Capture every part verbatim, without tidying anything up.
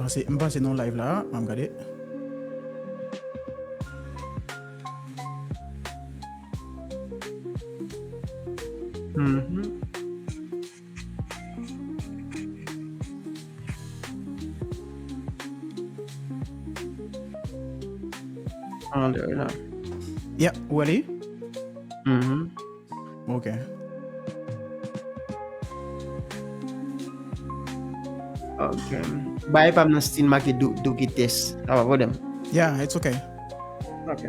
Pase, m pase nan live la, m gade. Mhm. An lè la. Yeah, ou wè li? Mhm. Ok. Ok. Bay pa m nan stil make dou, dou ki tès. Sa pa pwoblèm. Yeah, it's ok. Ok.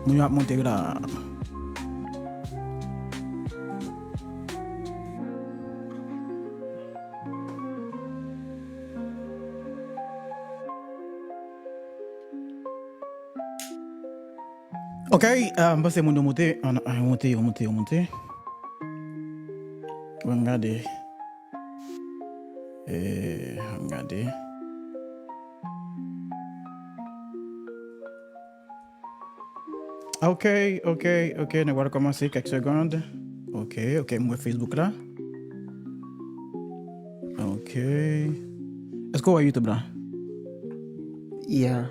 Moun yo ap monte la. Ok, ah, m panse moun yo monte, an, an, yo monte, yo monte, yo monte. Bon, gade. Eh, gade. Ok, ok, ok, nou pral kòmanse kèk segond. Ok, ok, m wè Facebook la. Ok. Èske w wè YouTube la? Yeah.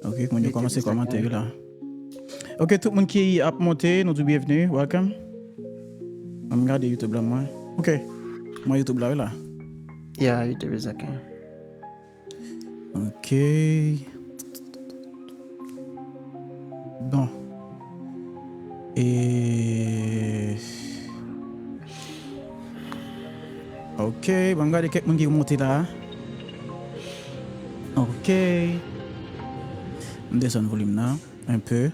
Ok, moun yo kòmanse kòmante wi la. Ok, tout moun ki ap monte, nou di byenvni, welcome. An m gade YouTube la mwen. Ok. Mwen YouTube la wi la. Yeah, YouTube is okay. Ok. Bon. E Ok, bon, m gade kèk moun ki monte la. Ok. M desann volim nan un peu.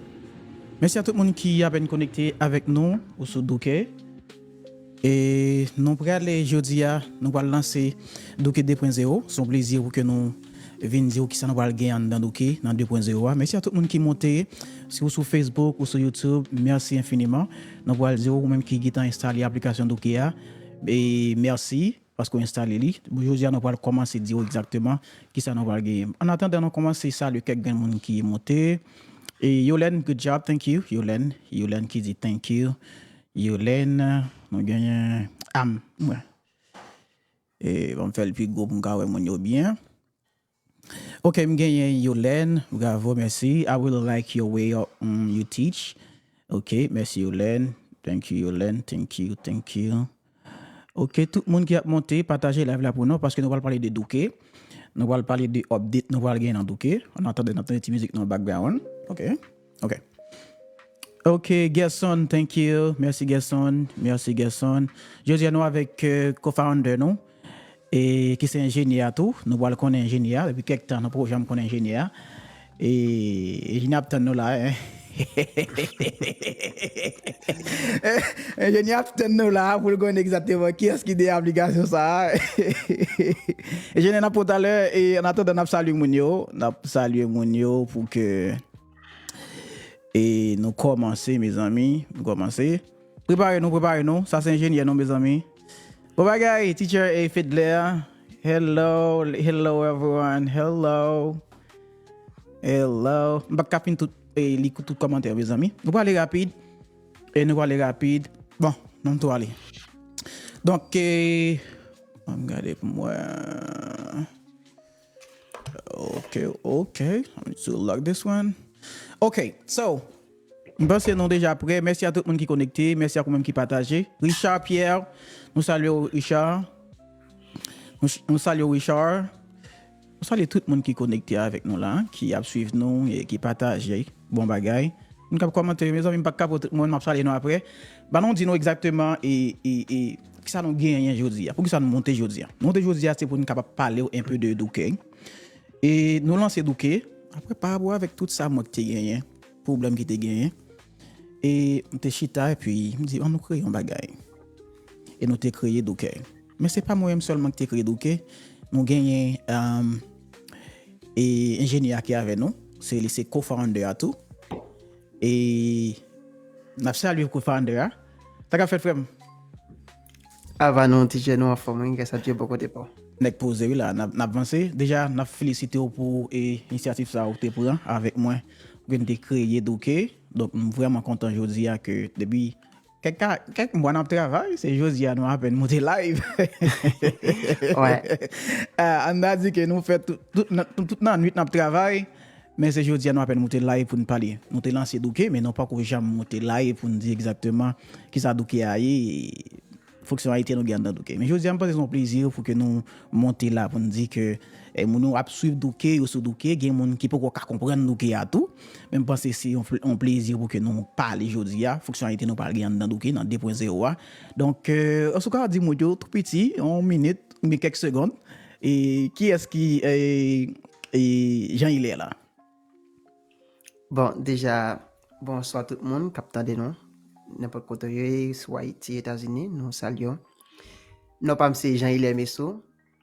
Mèsi a tout moun ki apèn konekte avèk nou ou sou Douke. E nou prale jodi a, nou pral lanse Douke de pwen zewo. Se yon plezi pou ke nou vin di w kisa nou pral gen anndan Douke nan de pwen zewo a. Mèsi a tout moun ki monte, si w sou Facebook ou sou YouTube, mèsi enfiniman. Nou pral di w, ou menm ki gentan enstale aplikasyon Douke a, e mèsi paske w enstale li. Jodi a, nou pral kòmanse di w egzakteman kisa nou pral genyen. An atandan, nou kòmanse salye kèk grenn moun ki monte. E Yolène, good job, thank you. Yolène, Yolène ki di thank you. Yolène, nou genyen Am, mwen. E ban m fè l pi gwo pou m ka wè moun yo byen. Ok, m genyen Yolène, bravo, mèsi. I really like your way, um, you teach. Ok, mèsi Yolène. Thank you, Yolène. Thank you, thank you. Ok, tout moun ki ap monte, pataje live la pou nou, paske nou pral pale de Douke. Nou pral pale de update, nou pral gen nan Douke. An atandan, n ap tande ti mizik nan background. Ok. Ok. Ok, Gerson, thank you. Mèsi, Gerson. Mèsi, Gerson. Jodi a, nou avèk, euh, co-founder nou. E ki se enjenyè a tou. Nou pral konnen enjenyè a. Depi kèk tan, nou poko janm konnen enjenyè a. E, enjenyè ap tann nou la, hein. Enjenyè ap tann nou la pou l konnen egzakteman kiyès ki dèyè aplikasyon sa a. Enjenyè, n ap pran talè. E, an atandan, n ap salye moun yo. N ap salye moun yo pou ke E nou kòmanse, mezanmi. Nou kòmanse. Prepare nou, prepare nou. Sa se enjenyè nou, mezanmi. Bon bagay, teacher e Fedler. Hello, hello everyone. Hello. Hello. M pa ka fin tout, e, li tout kòmantè, mezanmi. Nou prale rapid. E nou prale rapid. Bon, nou tou ale. Donk, e, ann gade pou mwen. Ok, ok. Let me to lock this one. Ok, so, m panse nou deja prè. Mèsi a tout moun ki konekte. Mèsi a ou menm ki pataje. Richard Pierre, nou salye w, Richard. Nou, nou salye w, Richard. Nou salye tout moun ki konekte avèk nou la, ki ap swiv nou e ki pataje. Bon bagay. Moun k ap kòmante, mezanmi, m pa ka pou tout moun, m ap salye nou aprè. Ban nou di nou egzakteman e, e, e, kisa nou genyen jodi a. Poukisa nou monte jodi a? Nou monte jodi a, se pou nou kapab pale w enpe de Douke. E nou lanse Douke. Apre, pa rapò avèk tout sa mwen ki te genyen, pwoblèm ki te genyen. E m te chita, epi m di, ann nou kreye yon bagay. E nou te kreye Douke. Men se pa mwen menm sèlman ki te kreye Douke. Nou genyen, um, e enjenyè a ki avè nou. Se li, se co-founder a tou. E n ap salye co-founder a. Sa k ap fèt, frè m? Ava nou, teacher, nou anfòm, wi, kè sa Dye bò kote pa w. Nèg poze, wi, la, n ap, n ap vanse. Deja, n ap felisite w pou, e, inisyativ sa ou te pran avèk mwen. Ou vin te kreye Douke. Donk, m vrèman kontan jodi a ke depi Kèk ka, kèk mwa n ap travay, se jodi a nou apèn moute live. Wè. Ah, ann ta di ke nou fè tout, tout, nan- tout, tout nan nwit n ap travay, men se jodi a nou apèn moute live pou n pale. Nou te lanse Douké, men nou pako janm moute live pou n di egzakteman kisa Douké a ye, fonksyonalite nou gen anndan Douké. Men jodi a, m panse se yon plezi pou ke nou monte la pou n di ke eh, moun yo ap swiv Douké, yo sou Douké, gen moun ki poko ka konprann Douké a tou. Men m panse se yon, yon plezi pou ke nou pale jodi a, fonksyonalite nou pral gen anndan Douké nan de pwen zewo a. Donk, euh, an tou ka, di moun yo tou piti, yon minit, oubyen kèk segonn, e kiyès ki, e, e, Jean Hilaire la? Bon, deja, bonswa tout moun k ap tande nou. Nenpòt kote w ye, sou Ayiti, Etazini, nou salye w. Non pa m se Jean Hilaire Meso.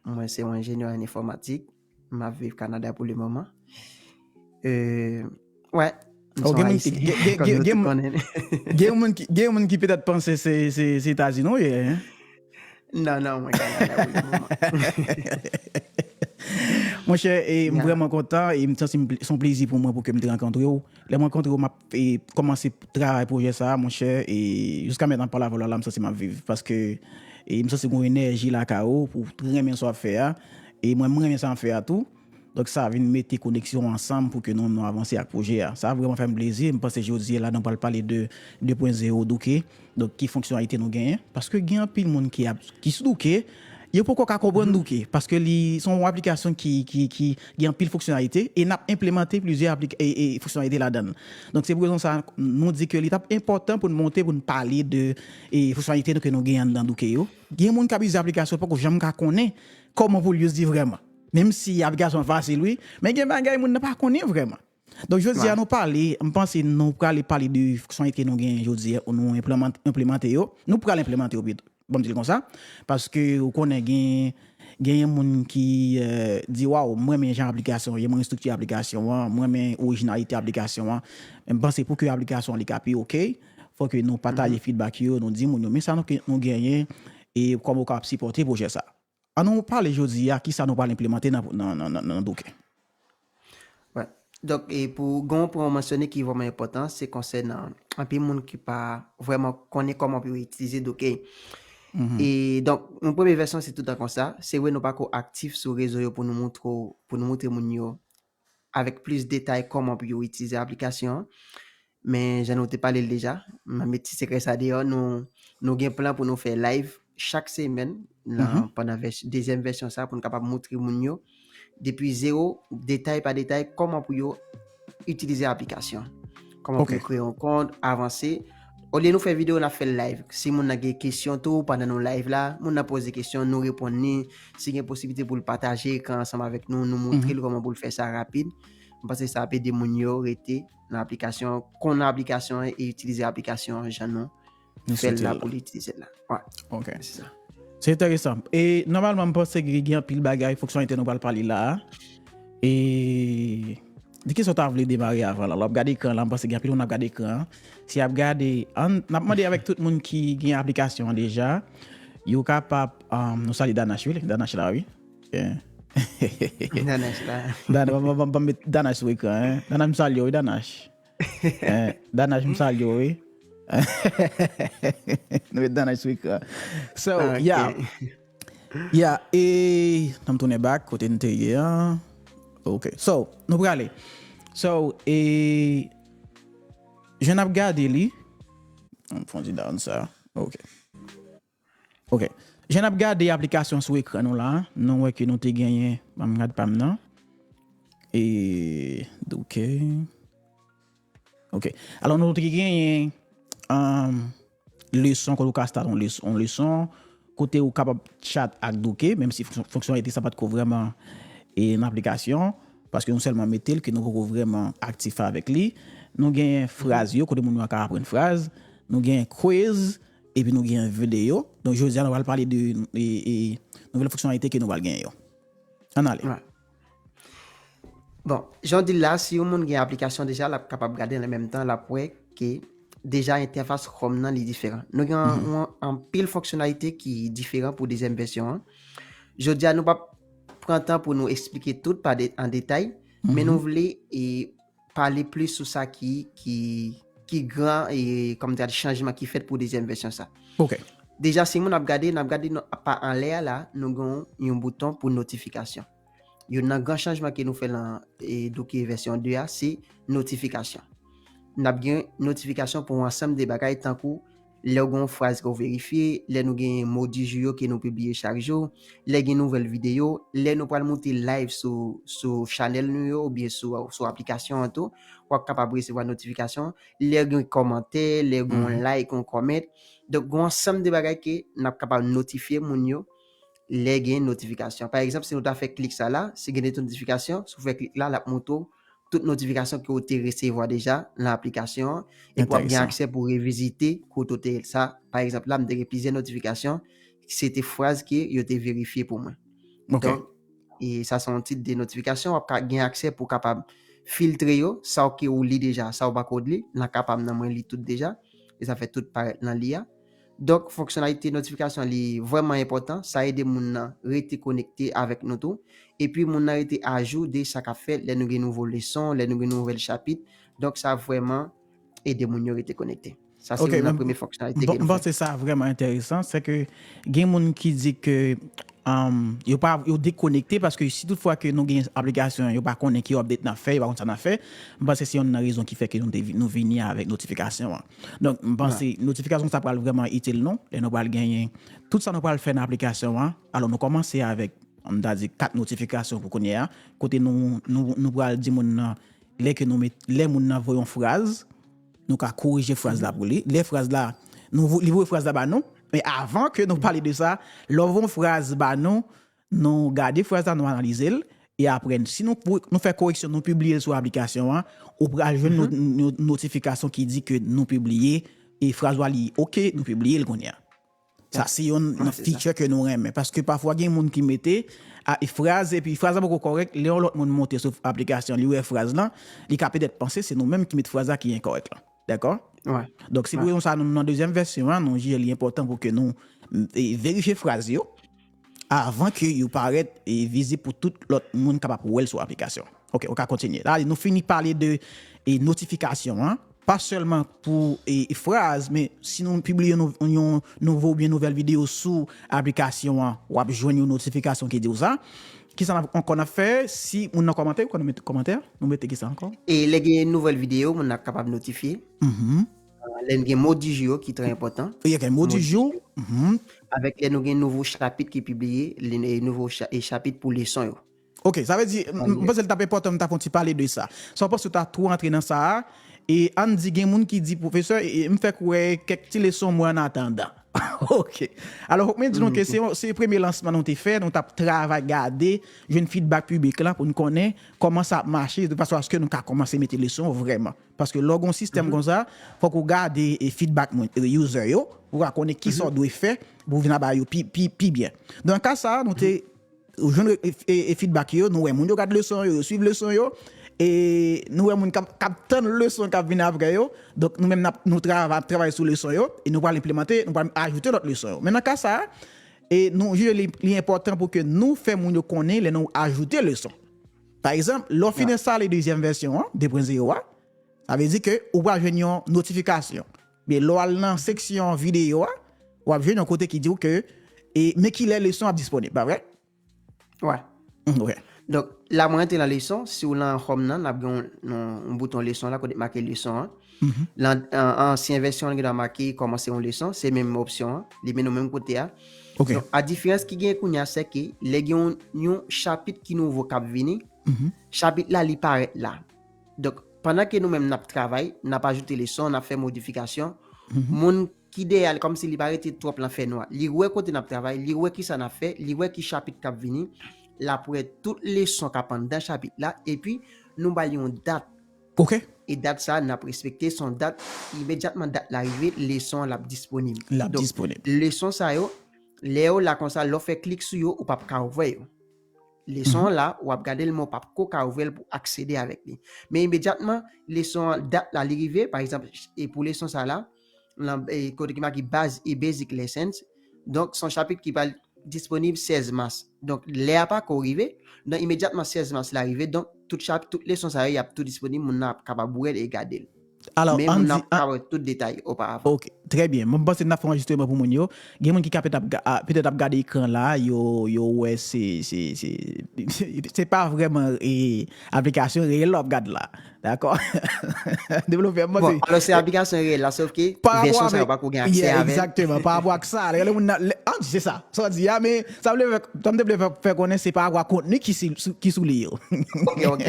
Mwen se yon enjenyè an enfòmatik. M ap viv Kanada pou le moman. Euh, wè. M Oh, se yon gen moun ki, Ayisyen, gen, gen, kòm gen, nou gen, tout moun- konnen. gen moun ki, gen moun ki petèt panse se, se, se Etazini w ye, hein? Non, non, mwen Kanada pou le moman. Monchè, e m Yeah. vrèman kontan e m santi m pl- se yon plezi pou mwen pou ke m te rankontre w. Lè m rankontre w, m ap e, kòmanse travay pwojè sa a, monchè, e jiska mentnan pale avè w la, la m santi m ap viv. Paske e, m santi gen yon enèji lakay ou pou w renmen sa w ap fè a. E mwen, m renmen sa m ap fè a tou. Donk, sa vin mete koneksyon ansanm pou ke nou, nou avanse ak pwojè a. Sa vrèman fè m plezi. M panse jodi a la, nou pral pale de de pwen zewo Douké. Donk, ki fonksyonalite nou genyen? Paske gen anpil moun ki ap, ki sou Douké, yo poko ka konprann Douké. Paske li se yon aplikasyon ki, ki, ki gen anpil fonksyonalite e n ap enplemante plizyè aplik, e, e, fonksyonalite ladan l. Donk, se pou rezon sa, nou di ke li t ap enpòtan pou n monte, pou n pale de e, fonksyonalite nou ke nou genyen anndan Douké yo. Gen moun k ap itilize aplikasyon, poko janm ka konnen kòman pou l itilize vrèman. Menm si aplikasyon an fasil, wi, men gen bagay moun nan pa konnen vrèman. Donk, jodi a, nou pale, m panse nou prale pale de fonksyonalite nou genyen jodi a, nou enplemante, enplemante yo. Nou pral enplemante yo pito. Ban m di l konsa. Paske ou konnen gen, genyen moun ki eh, di, waw, mwen renmen jan aplikasyon an ye, mwen renmen estrikti aplikasyon an, mwen renmen orijinalite aplikasyon an. Men m panse pou ke aplikasyon an li ka pi oke, fò ke nou pataje feedback yo, nou di moun yo, men sa nou, ke- nou genyen, e kòman ou kapab sipòte pwojè sa. An nou pale jodi a, kisa nou pral enplemante nan, nan, nan, nan, nan Douké. Wè. Donk, e pou gen yon pwen w mansyone ki vrèman enpòtan, se konsènan anpil moun ki pa vrèman konnen kòman pou yo itilize Douké. E donk, yon premye vèsyon, se toutan konsa. Se vre, nou pako aktif sou rezo yo pou nou moutre, pou nou moutre moun yo avèk plis detay kòman pou yo itilize aplikasyon an. Men jan nou te pale l deja, m ap met ti sekrè sa deyò, nou, nou gen plan pou nou fè live chak semèn nan, pandan vès, dezyèm vèsyon sa pou nou kapab moutre moun yo depi zewo, detay pa detay, kòman pou yo itilize aplikasyon. Kòman pou yo kreye yon kont, avanse. Olye nou fè videyo, n ap fè l live. Si moun nan gen kesyon tou, pandan nou live la, moun nan poze kesyon, nou reponn li. Si gen posiblite pou l pataje ekran ansanm avèk nou, nou moutre l kòman pou l fè sa rapid. M panse sa ap ede moun yo rete nan aplikasyon, konn aplikasyon an e itilize aplikasyon an jan nou fè l la pou l itilize l la. Wè. Ok. Se sa. Se enteresan. E nòmalman, m panse gen, gen anpil bagay, fonksyonalite nou pral pale la a. E de kisa w ta vle demare avan la? Lè w ap gade ekran la, m panse gen anpil moun ap gade ekran an. Si y ap gade, ann, n ap mande avèk tout moun ki gen aplikasyon an deja, yo kapab, um, nou salye Danache, wi, Danache la, wi. Yeah. Danache la. Danache, ban m met Danache sou ekran, hein. Danache, m salye w, wi, Danache. Eh, Danache, m salye w, wi. Nou met Danache sou ekran. So, yeah. Yeah, e, n ap tounen back kote n te ye an. Ok, so, nou prale. So, e, jan n ap gade li, m fon ti down sa. Ok. Ok. Jan n ap gade aplikasyon sou ekran nou la, nou wè ke nou te genyen, ban m gad pa m nan. E, ok. Ok. Alò, nou te genyen, um, leson, kote ou ka start yon leson, yon leson, kote ou kapab chat ak Douké, menm si fonksyon-, fonksyonalite sa pa t ko vrèman e, nan aplikasyon, paske nou sèlman mete l, ke nou poko vrèman aktif avèk li. Nou genyen fraz yo, kote moun yo ka aprann fraz. Nou genyen quiz, epi nou genyen videyo. Donk, jodi a, nou pral pale de e, e, nouvèl fonksyonalite ke nou pral genyen yo. Ann ale. Bon, jan w di l la, si yon moun gen aplikasyon deja, l ap kapab gade l an menm tan, l ap wè ke deja entèfas Chrome nan li diferan. Nou gen yon, anpil fonksyonalite ki diferan pou dezyèm vèsyon an. Jodi a, nou p ap pran tan pou nou eksplike tout pa de, an detay, men nou vle e, pale plis sou sa ki, ki, ki gran e kòm ta di chanjman ki fèt pou dezyèm vèsyon sa. Ok. Deja, si moun ap gade, n ap gade pa anlè a la, nou gen yon bouton pou notifikasyon. Youn nan gran chanjman ke nou fè nan e, Educate vèsyon de a, se notifikasyon. N ap gen notifikasyon pou yon ansanm de bagay tankou lè w gen yon fraz ke w verifye, lè nou gen mo di jou yo ke nou pibliye chak jou, lè gen nouvèl videyo, lè nou pral moute live sou, sou chanèl nou yo oubyen sou, sou aplikasyon an tou, w ap kapab resevwa notifikasyon, lè gen kòmantè, lè gen yon like, yon comment. Donk, gen yon ansanm de bagay ke n ap kapab notifye moun yo lè gen notifikasyon. Pa egzanp, si nou ta fè klik sa la, si gen de notifikasyon, si w fè klik la, l ap montre w tout notifikasyon ke w te resevwa deja nan aplikasyon an, epi w ap gen aksè pou revizite kote w te sa. Pa egzanp, la, m te gen plizyè notifikasyon, se te fraz ke yo te verifye pou mwen. Ok. Donk, e sa se yon tit de notifikasyon, w ap ka gen aksè pou kapab filtre yo, sa w ke ou li deja, sa w pako li, nan ka pa m nan mwen li tout deja, e sa fè tout parèt nan li a. Donk, fonksyonalite notifikasyon li vrèman enpòtan, sa ede moun nan rete konekte avèk nou tou, epi moun nan rete ajou de sa k ap fèt lè nou gen nouvo leson, lè nou gen nouvèl chapit. Donk, sa vrèman ede moun yo rete konekte. Sa se youn nan premye fonksyonalite ke nou fè. M panse sa vrèman enteresan, se ke gen moun ki di ke um, yo pa yo dekonekte paske si tout fwa ke nou gen aplikasyon yo pa konnen ki update n ap fè, yo pa konn sa n ap fè, m panse se youn nan rezon ki fè ke nou, nou vini avèk notifikasyon an. Donk, m panse notifikasyon sa pral vrèman itil nou, lè nou pral genyen tout sa nou pral fè nan aplikasyon an. Alò, nou kòmanse avèk, m ta di, kat notifikasyon pou kounye a, kote nou, nou, nou pral di moun nan, lè ke nou met, lè moun nan voye yon fraz, nou ka korije fraz la pou li. Lè fraz la, nou, li voye fraz la ba nou, men avan ke nou pale de sa, lè w voye yon fraz ba nou, nou gade fraz la, nou analize l, e apre, si nou, nou fè koreksyon, nou pibliye l sou aplikasyon an, ou pral jwenn notifikasyon ki di ke nou pibliye, e fraz la li ok, nou pibliye l kounye a. Sa se yon feature ke nou renmen. Paske pafwa gen moun ki mete a, e fraz, epi fraz la poko kòrèk, lè yon lòt moun monte sou aplikasyon, li wè fraz lan, li ka petèt panse se nou menm ki met fraz la ki enkòrèk lan. Dakò? Donk, se pou rezon sa, nou, nan dezyèm vèsyon an, nou jije li enpòtan pou ke nou e, verifye fraz yo avan ke yo parèt e, vizib pou tout lòt moun kapab wè l sou aplikasyon. Ok, ou ka kontinye. La, nou fini pale de e, notifikasyon an. Pa sèlman pou e, fraz, men si nou pibliye yon, yon nouvo oubyen nouvèl videyo sou aplikasyon an, w ap jwenn yon notifikasyon ki di w sa. Kisa n ap ankò n ap fè? Si moun nan kòmante, ou konn mete kòmantè, nou mete kisa ankò? E lè gen nouvèl videyo, moun nan kapab notifye. Lè n gen mo di jou yo ki trè enpòtan. Gen mo di jou. Avèk lè nou gen nouvo chapit ki pibliye, nouvo chapit pou leson yo. Ok, sa vle di, m panse l t ap enpòtan m ta fè yon ti pale de sa. Sa w panse w ta twò antre nan sa a? E ann di gen moun ki di, pwofesè, m fèk wè kèk ti leson mwen an atandan. Ok. Alò, fòk mwen di nou ke se, se premye lansman nou te fè, nou t ap travay gade, jwenn feedback piblik lan pou n konnen kòman sa ap mache, de fason aske nou ka kòmanse mete leson vrèman. Paske lè w gen yon sistèm konsa, fòk ou gade e feedback moun, e user yo, pou w ka konnen kisa w dwe fè pou w vin aba yo pi, pi, pi byen. Nan ka sa, nou te jwenn e, e, e feedback yo, nou wè moun yo gade leson yo, yo swiv leson yo, e nou wè moun k ap, k ap tann leson k ap vin apre yo. Donk, nou menm n ap, nou travay, travay sou leson yo, e nou pral enplimante, nou pral ajoute lòt leson yo. Men nan ka sa, e nou jije li, li enpòtan pou ke nou fè moun yo konnen lè nou ajoute leson. Pa egzanp, lè w fin enstale dezyèm vèsyon an, de pwen zewo a, sa vle di ke ou pral jwenn yon notifikasyon. Men lè w al nan seksyon videyo a, w ap jwenn yon kote ki di w ke e men kilè leson ap disponib, pa vre? Wè. Ok. Donk, la mwen antre nan leson, si w nan home nan, n ap gen yon, yon, yon bouton leson la, kote make leson an. Nan an, ansyen vèsyon an, gen dwa make kòmanse yon leson, se menm opsyon an, li mennen w menm kote a. Ok. Donk, a diferans ki gen kounye a, se ke lè gen yon, yon chapit ki nouvo k ap vini, chapit la, li parèt la. Donk, pandan ke nou menm n ap travay, n ap ajoute leson, n ap fè modifikasyon, moun ki dèyè l, kòmsi li pa rete twòp nan fènwa. Li wè kote n ap travay, li wè kisa n ap fè, li wè ki chapit k ap vini, l ap wè tout leson k ap anndan chapit la, epi nou ba l yon dat. Ok. E dat sa, n ap respekte, se yon dat, imedyatman dat la rive, leson an l ap disponib. L ap disponib. Donk, leson sa yo, lè yo la konsa, lè w fè klik sou yo, ou p ap ka wè yo. Leson an la, w ap gade l, men w p ap ko ka ouvè l pou aksede avèk li. Men imedyatman, leson an, dat la, li rive, pa egzanp, e pou leson sa la, nan, e, kote ki make baz e basic lessons, donk, se yon chapit ki pral disponib sèz mas. Donk, lè a pa ko rive, donk, imedyatman sèz mas la rive, donk, tout chap-, tout leson sa yo, y ap tou disponib, moun nan ap kapab wè l e gade l. Alò, men moun nan pa wè tout detay oparavan. Ok, trè byen. Mwen panse n ap fè anrejistreman pou moun yo. Gen moun ki ka petèt ap gade ekran la, yo yo wè se se se se pa vrèman e, aplikasyon reyèl la w ap gade la. Dakò? Devlopè, m panse. Bon, alò se aplikasyon reyèl la, sof ke vèsyon sa yo pa ko gen aksè avè l. Egzakteman, pa rapò ak sa. Lè moun nan, an di se sa. Sa w di a, men sa m vle fè, sa m te vle fè konnen se pa rapò ak kontni ki sou li yo. Ok, ok.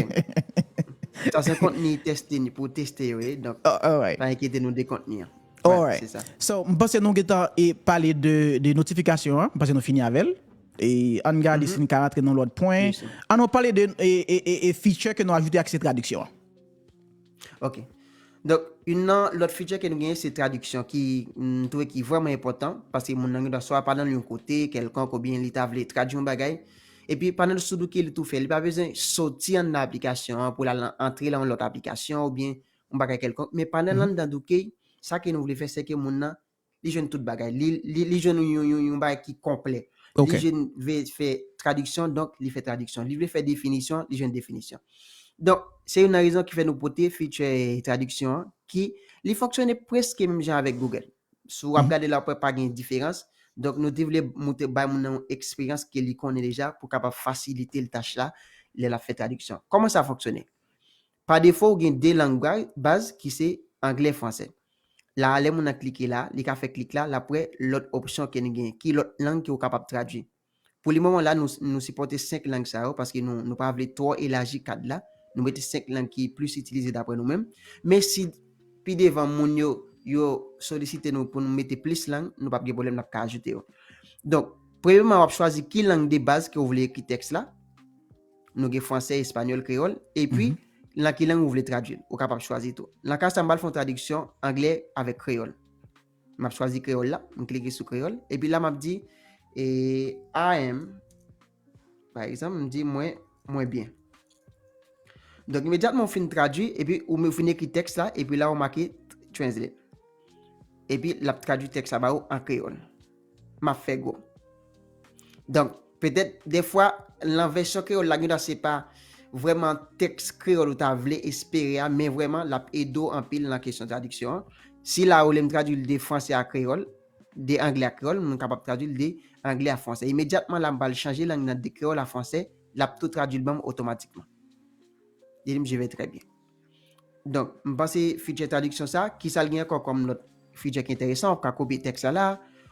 Sa se kontni teste ni pou teste yo ye. Donk, pa enkyete nou de kontni an. Alright. So, m panse nou gentan e pale de, de notifikasyon an. M panse nou fini avè l. E ann gade si n ka rantre nan lòt pwen. Ann nou pale de e, e, e, e feature ke nou ajoute ak se tradiksyon an. Ok. Donk, youn nan lòt feature ke nou genyen se tradiksyon ki m twouve ki vrèman enpòtan paske moun nan gen dwa swa pa nan yon kote kèlkonk oubyen li ta vle tradui yon bagay. Epi pandan l sou Dookey li tou fè, li pa bezwen soti anndan aplikasyon an pou l al antre nan yon lòt aplikasyon oubyen yon bagay kèlkonk. Men pandan l anndan Dookey, sa ke nou vle fè se ke moun nan li jwenn tout bagay. Li, li, li jwenn yon, yon, yon bagay ki konplè. Li jwenn vle fè tradiksyon, donk li fè tradiksyon. Li vle fè definisyon, li jwenn definisyon. Donk, se youn nan rezon ki fè nou pote feature tradiksyon an, ki li fonksyone prèske menm jan avèk Google. Si w ap gade la, w ap wè pa gen diferans. Donk, nou te vle montre bay moun nan yon eksperyans ke li konnen deja pou kapab fasilite l tach la lè l ap fè tradiksyon. Kòman sa fonksyone? Pa defo, ou gen de lang baz ki se anglè, fransè. La a, lè moun nan klike la, li ka fè klik la, l ap wè lòt opsyon ke nou gen. Ki lòt lang ke ou kapab tradui? Pou le moman la, nou, nou sipòte senk lang sa yo paske nou, nou pa vle twò elaji kad la. Nou mete senk lang ki plis itilize daprè nou menm. Men si pi devan moun yo, yo solisite nou pou nou mete plis lang, nou p ap gen pwoblèm, n ap ka ajoute yo. Donk, premyèman, w ap chwazi ki lang de baz ke w vle ekri tèks la. Nou gen fransè, espanyòl, kreyòl. Epi, nan ki lang ou vle tradui l. Ou kapab chwazi tou. Nan ka sa, m pral fè yon tradiksyon anglè avèk kreyòl. M ap chwazi kreyòl la, m klike sou kreyòl. Epi la, m ap di, e, I am, pa egzanp, m di mwen, mwen byen. Donk, imedyatman ou fin tradui, epi ou fin ekri tèks la, epi la ou make translate. Epi l ap tradui tèks la ba ou an kreyòl. M ap fè gwo. Donk, petèt, defwa, nan vèsyon kreyòl la, gen dwa se pa vrèman tèks kreyòl ou ta vle espere a, men vrèman, l ap ede w anpil nan kesyon tradiksyon an. Si la ou lè m tradui l de fransè a kreyòl, de anglè a kreyòl, m kapab tradui l de anglè a fransè. Imedyatman la, m pral chanje lang nan de kreyòl a fransè, l ap tou tradui l ban m otomatikman. Li di m, je vais très bien. Donk, m panse feature tradiksyon sa, ki sa l gen ankò kòm lòt feature ki enteresan, ou ka kopye tèks la la,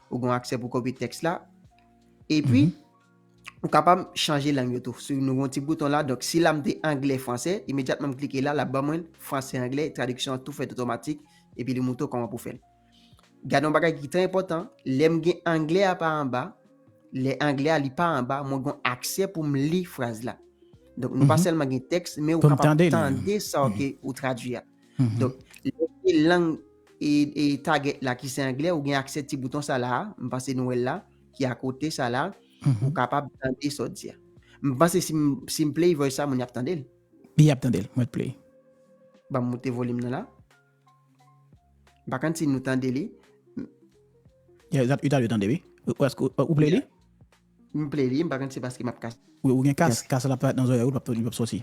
ou gen aksè pou kopye tèks la. Epi, ou kapab chanje lang yo tou. Si nou gen yon ti bouton la, donk si la m te anglè fransè, imedyatman m klike la, l ap ban mwen fransè anglè, tradiksyon an tou fèt otomatik, epi li montre w kòman pou fè l. Gade yon bagay ki trè enpòtan, lè m gen anglè a pa anba, lè anglè a li pa anba, mwen gen aksè pou m li fraz la. Donk, nou pa sèlman gen tèks, men ou kapab tande sa ke ou tradui a. Donk, lè w gen lang e, e target la ki se anglè, ou gen aksè ti bouton sa la a, m panse nou wè l la, ki akote sa la, ou kapab tande sa w di a. M panse si m, si m play voice sa, moun y ap tande l. Li ap tande l, mwen play. Ban m moute volim nan la. M pa konn si nou tande li. Yeah, that, you tande, wi. Ou, ou, ou play li? M play li, m pa konn si paske m ap kas. Wi, ou gen kas, kas la pa nan zòrèy ou, l p ap, li p ap soti.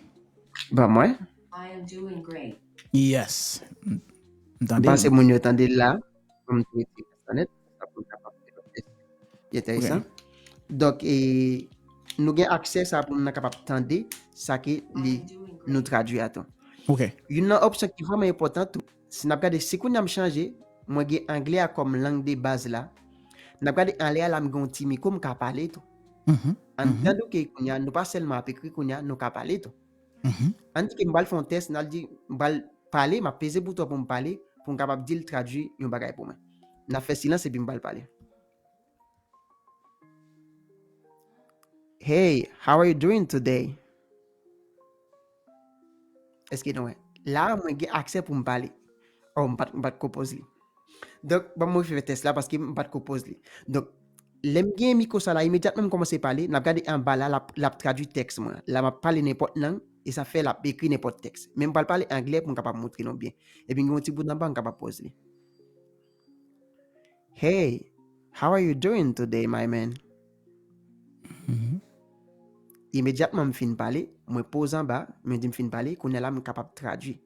Ban mwen. Yes. M tande. M panse moun yo tande l la. Ban m tou retire kas la nèt. Sa pou n kapab fè lòt tès. Li enteresan. Donk, e, nou gen aksè sa pou nou kapab tande sa ke li nou tradui a tou. Youn nan opsyon ki vrèman enpòtan tou, si n ap gade, si kounye a m chanje, mwen gen anglè a kòm lang de baz la, n ap gade anlè a la, m gen yon ti mikwo, m ka pale tou. Anndan Dookey kounye a, nou pa sèlman ap ekri kounye a, nou ka pale tou. Ann di ke m pral fè yon tès, n al di, m pral pale, m ap peze bouton pou m pale, pou m kapab di l tradui yon bagay pou mwen. N ap fè silans epi m pral pale. Hey, how are you doing today? Èske nou wè? La a, mwen gen aksè pou m pale. Oh, m pa t, m pa t ko poze li. Donk, ban m refè tès la paske m pa t ko poze li. Donk, lè m gen mikwo sa la, imedyatman m kòmanse pale, n ap gade anba la, l ap, l ap tradui tèks mwen. La, m ap pale nenpòt lang, e sa fè l ap ekri nenpòt tèks. Men m pral pale anglè pou m kapab montre nou byen. Epi m gen yon ti bout anba, m kapab poze li. Hey, how are you doing today, my man? Imedyatman m fin pale, mwen poze anba, mwen di m fin pale, kounye a la m kapab tradui.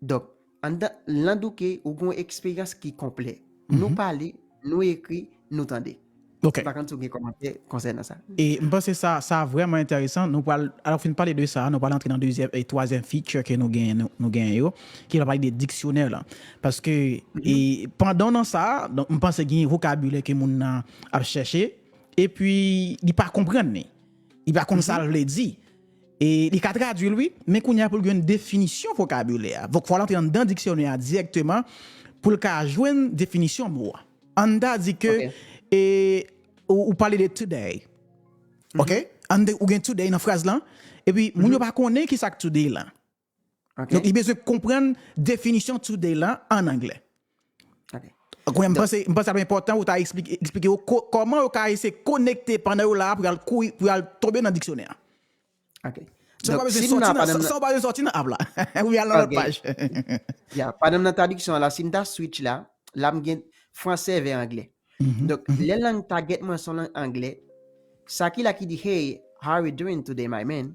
Donk, anndan, lan Douké, ou gen yon eksperyans ki konplè. Nou pale, nou ekri, nou tande. Ok. M pa konn si w gen kòmantè konsènan sa. E m panse sa, sa vrèman enteresan. Nou pral, alò fin pale de sa, nou pral antre nan dezyèm e twazyèm feature ke nou gen, nou, nou gen yo, ki va pale de diksyonè la. Paske, e, pandan nan sa, donk, m panse gen vokabilè ke moun nan ap chèche, epi li pa konprann li. Li pa konn sa l vle di. E li ka tradui l, wi, men kounye a pou l gen yon definisyon vokabilè a. Fòk, fò l antre anndan diksyonè a dirèkteman pou l ka jwenn definisyon mo a. Ann ta di ke, e, ou, ou pale de today. Ok? Ann di, ou gen today nan fraz lan. Epi, moun yo pa konnen ki sa k today lan. Ok. Donk, li bezwen konprann definisyon today lan an anglè. Ok. Kounye a, m panse, m panse ap enpòtan ou ta eksplike, eksplike yo ko- kòman yo ka eseye konekte pandan yo la pou y al kouri, pou y al tonbe nan diksyonè a. Ok. San w pa Donk, bezwen si m sòti nan nan, pandan m san, nan san w pa bezwen sòti nan app la. Ou al nan lòt Ok. paj. Ya, pandan m nan tradiksyon an la, si m ta switch la, la m gen fransè vè anglè. Donk, lè lang tagèt mwen se yon lang anglè, sa ki la ki di, "Hey, how are you doing today, my man?"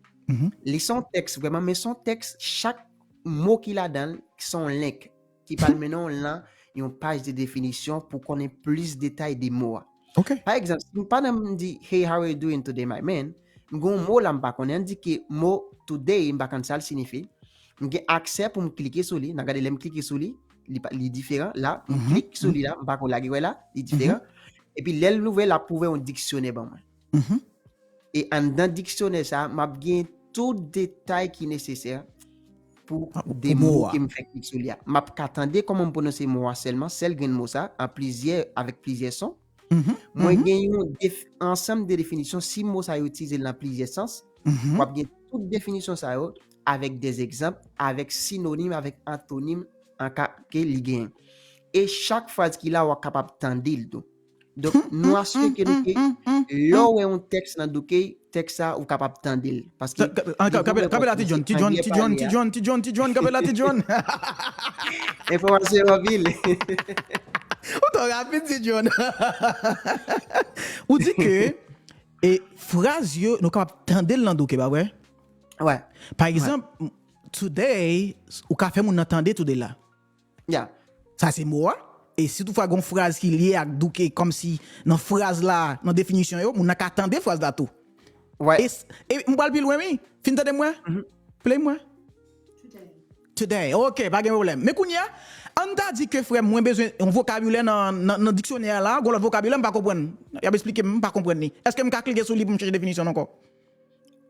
Li se yon tèks vrèman, men se yon tèks, chak mo ki ladan l, se yon link ki pral mennen w lan yon paj de definisyon pou konnen plis detay de mo a. Ok. Pa egzanp, si m pandan m di, "Hey, how are you doing today, my man?" M gen yon mo la m pa konnen, ann di ke mo today, m pa konn sa l siyifi. M gen aksè pou m klike sou li, n a gade lè m klike sou li, li, pa- li diferan. La, m klik sou li la, m pa konn lage wè la, li diferan. Epi lè l ouvè, l ap ouvè yon diksyonè ban mwen. E anndan diksyonè sa, m ap gen tout detay ki nesesè pou Ah, pou de mo mo a. Ke m fè klik sou li a. M ap ka tande kòman m pwononse mo a sèlman, sèl grenn mo sa, an plizyè, avèk plizyè son. Mwen gen yon def- ansanm de definisyon, si mo sa yo itilize nan plizyè sans, w ap gen tout definisyon sa yo avèk de egzanp, avèk sinonim, avèk antonim, an ka ke li genyen. E chak fraz ki la, w ap kapab tande l tou. Donk, nou asire ke nou ke, lè w wè yon tèks nan Douké, tèks sa, ou kapab tande l. Paske Kanpe la, Ti John, Ti John, Ti John, Ti John, Ti John, Ti John, kanpe la, Ti John. Enfòmasyon anpil. Ou twò rapid, Ti John. Ou di ke e fraz yo, nou kapab tande l nan Douké, pa vre? Wè. Pa egzanp, today, ou ka fè moun nan tande today la. Ya. Sa se mo a. E si toutfwa gen yon fraz ki lye ak Douké, kòmsi nan fraz la, nan definisyon yo, moun nan ka tande fraz la tou. Wè. E, s- e m pral pi lwen, wi. Fin tande mwen? Play mwen. Today. Ok, pa gen pwoblèm. Men kounye a, ann ta di ke frè m, mwen bezwen yon vokabilè nan, nan, nan diksyonè a la, gon lòt vokabilè m pa konprann. Y ap esplike m, m pa konprann li. Èske m ka klike sou li pou m chèche definisyon l ankò?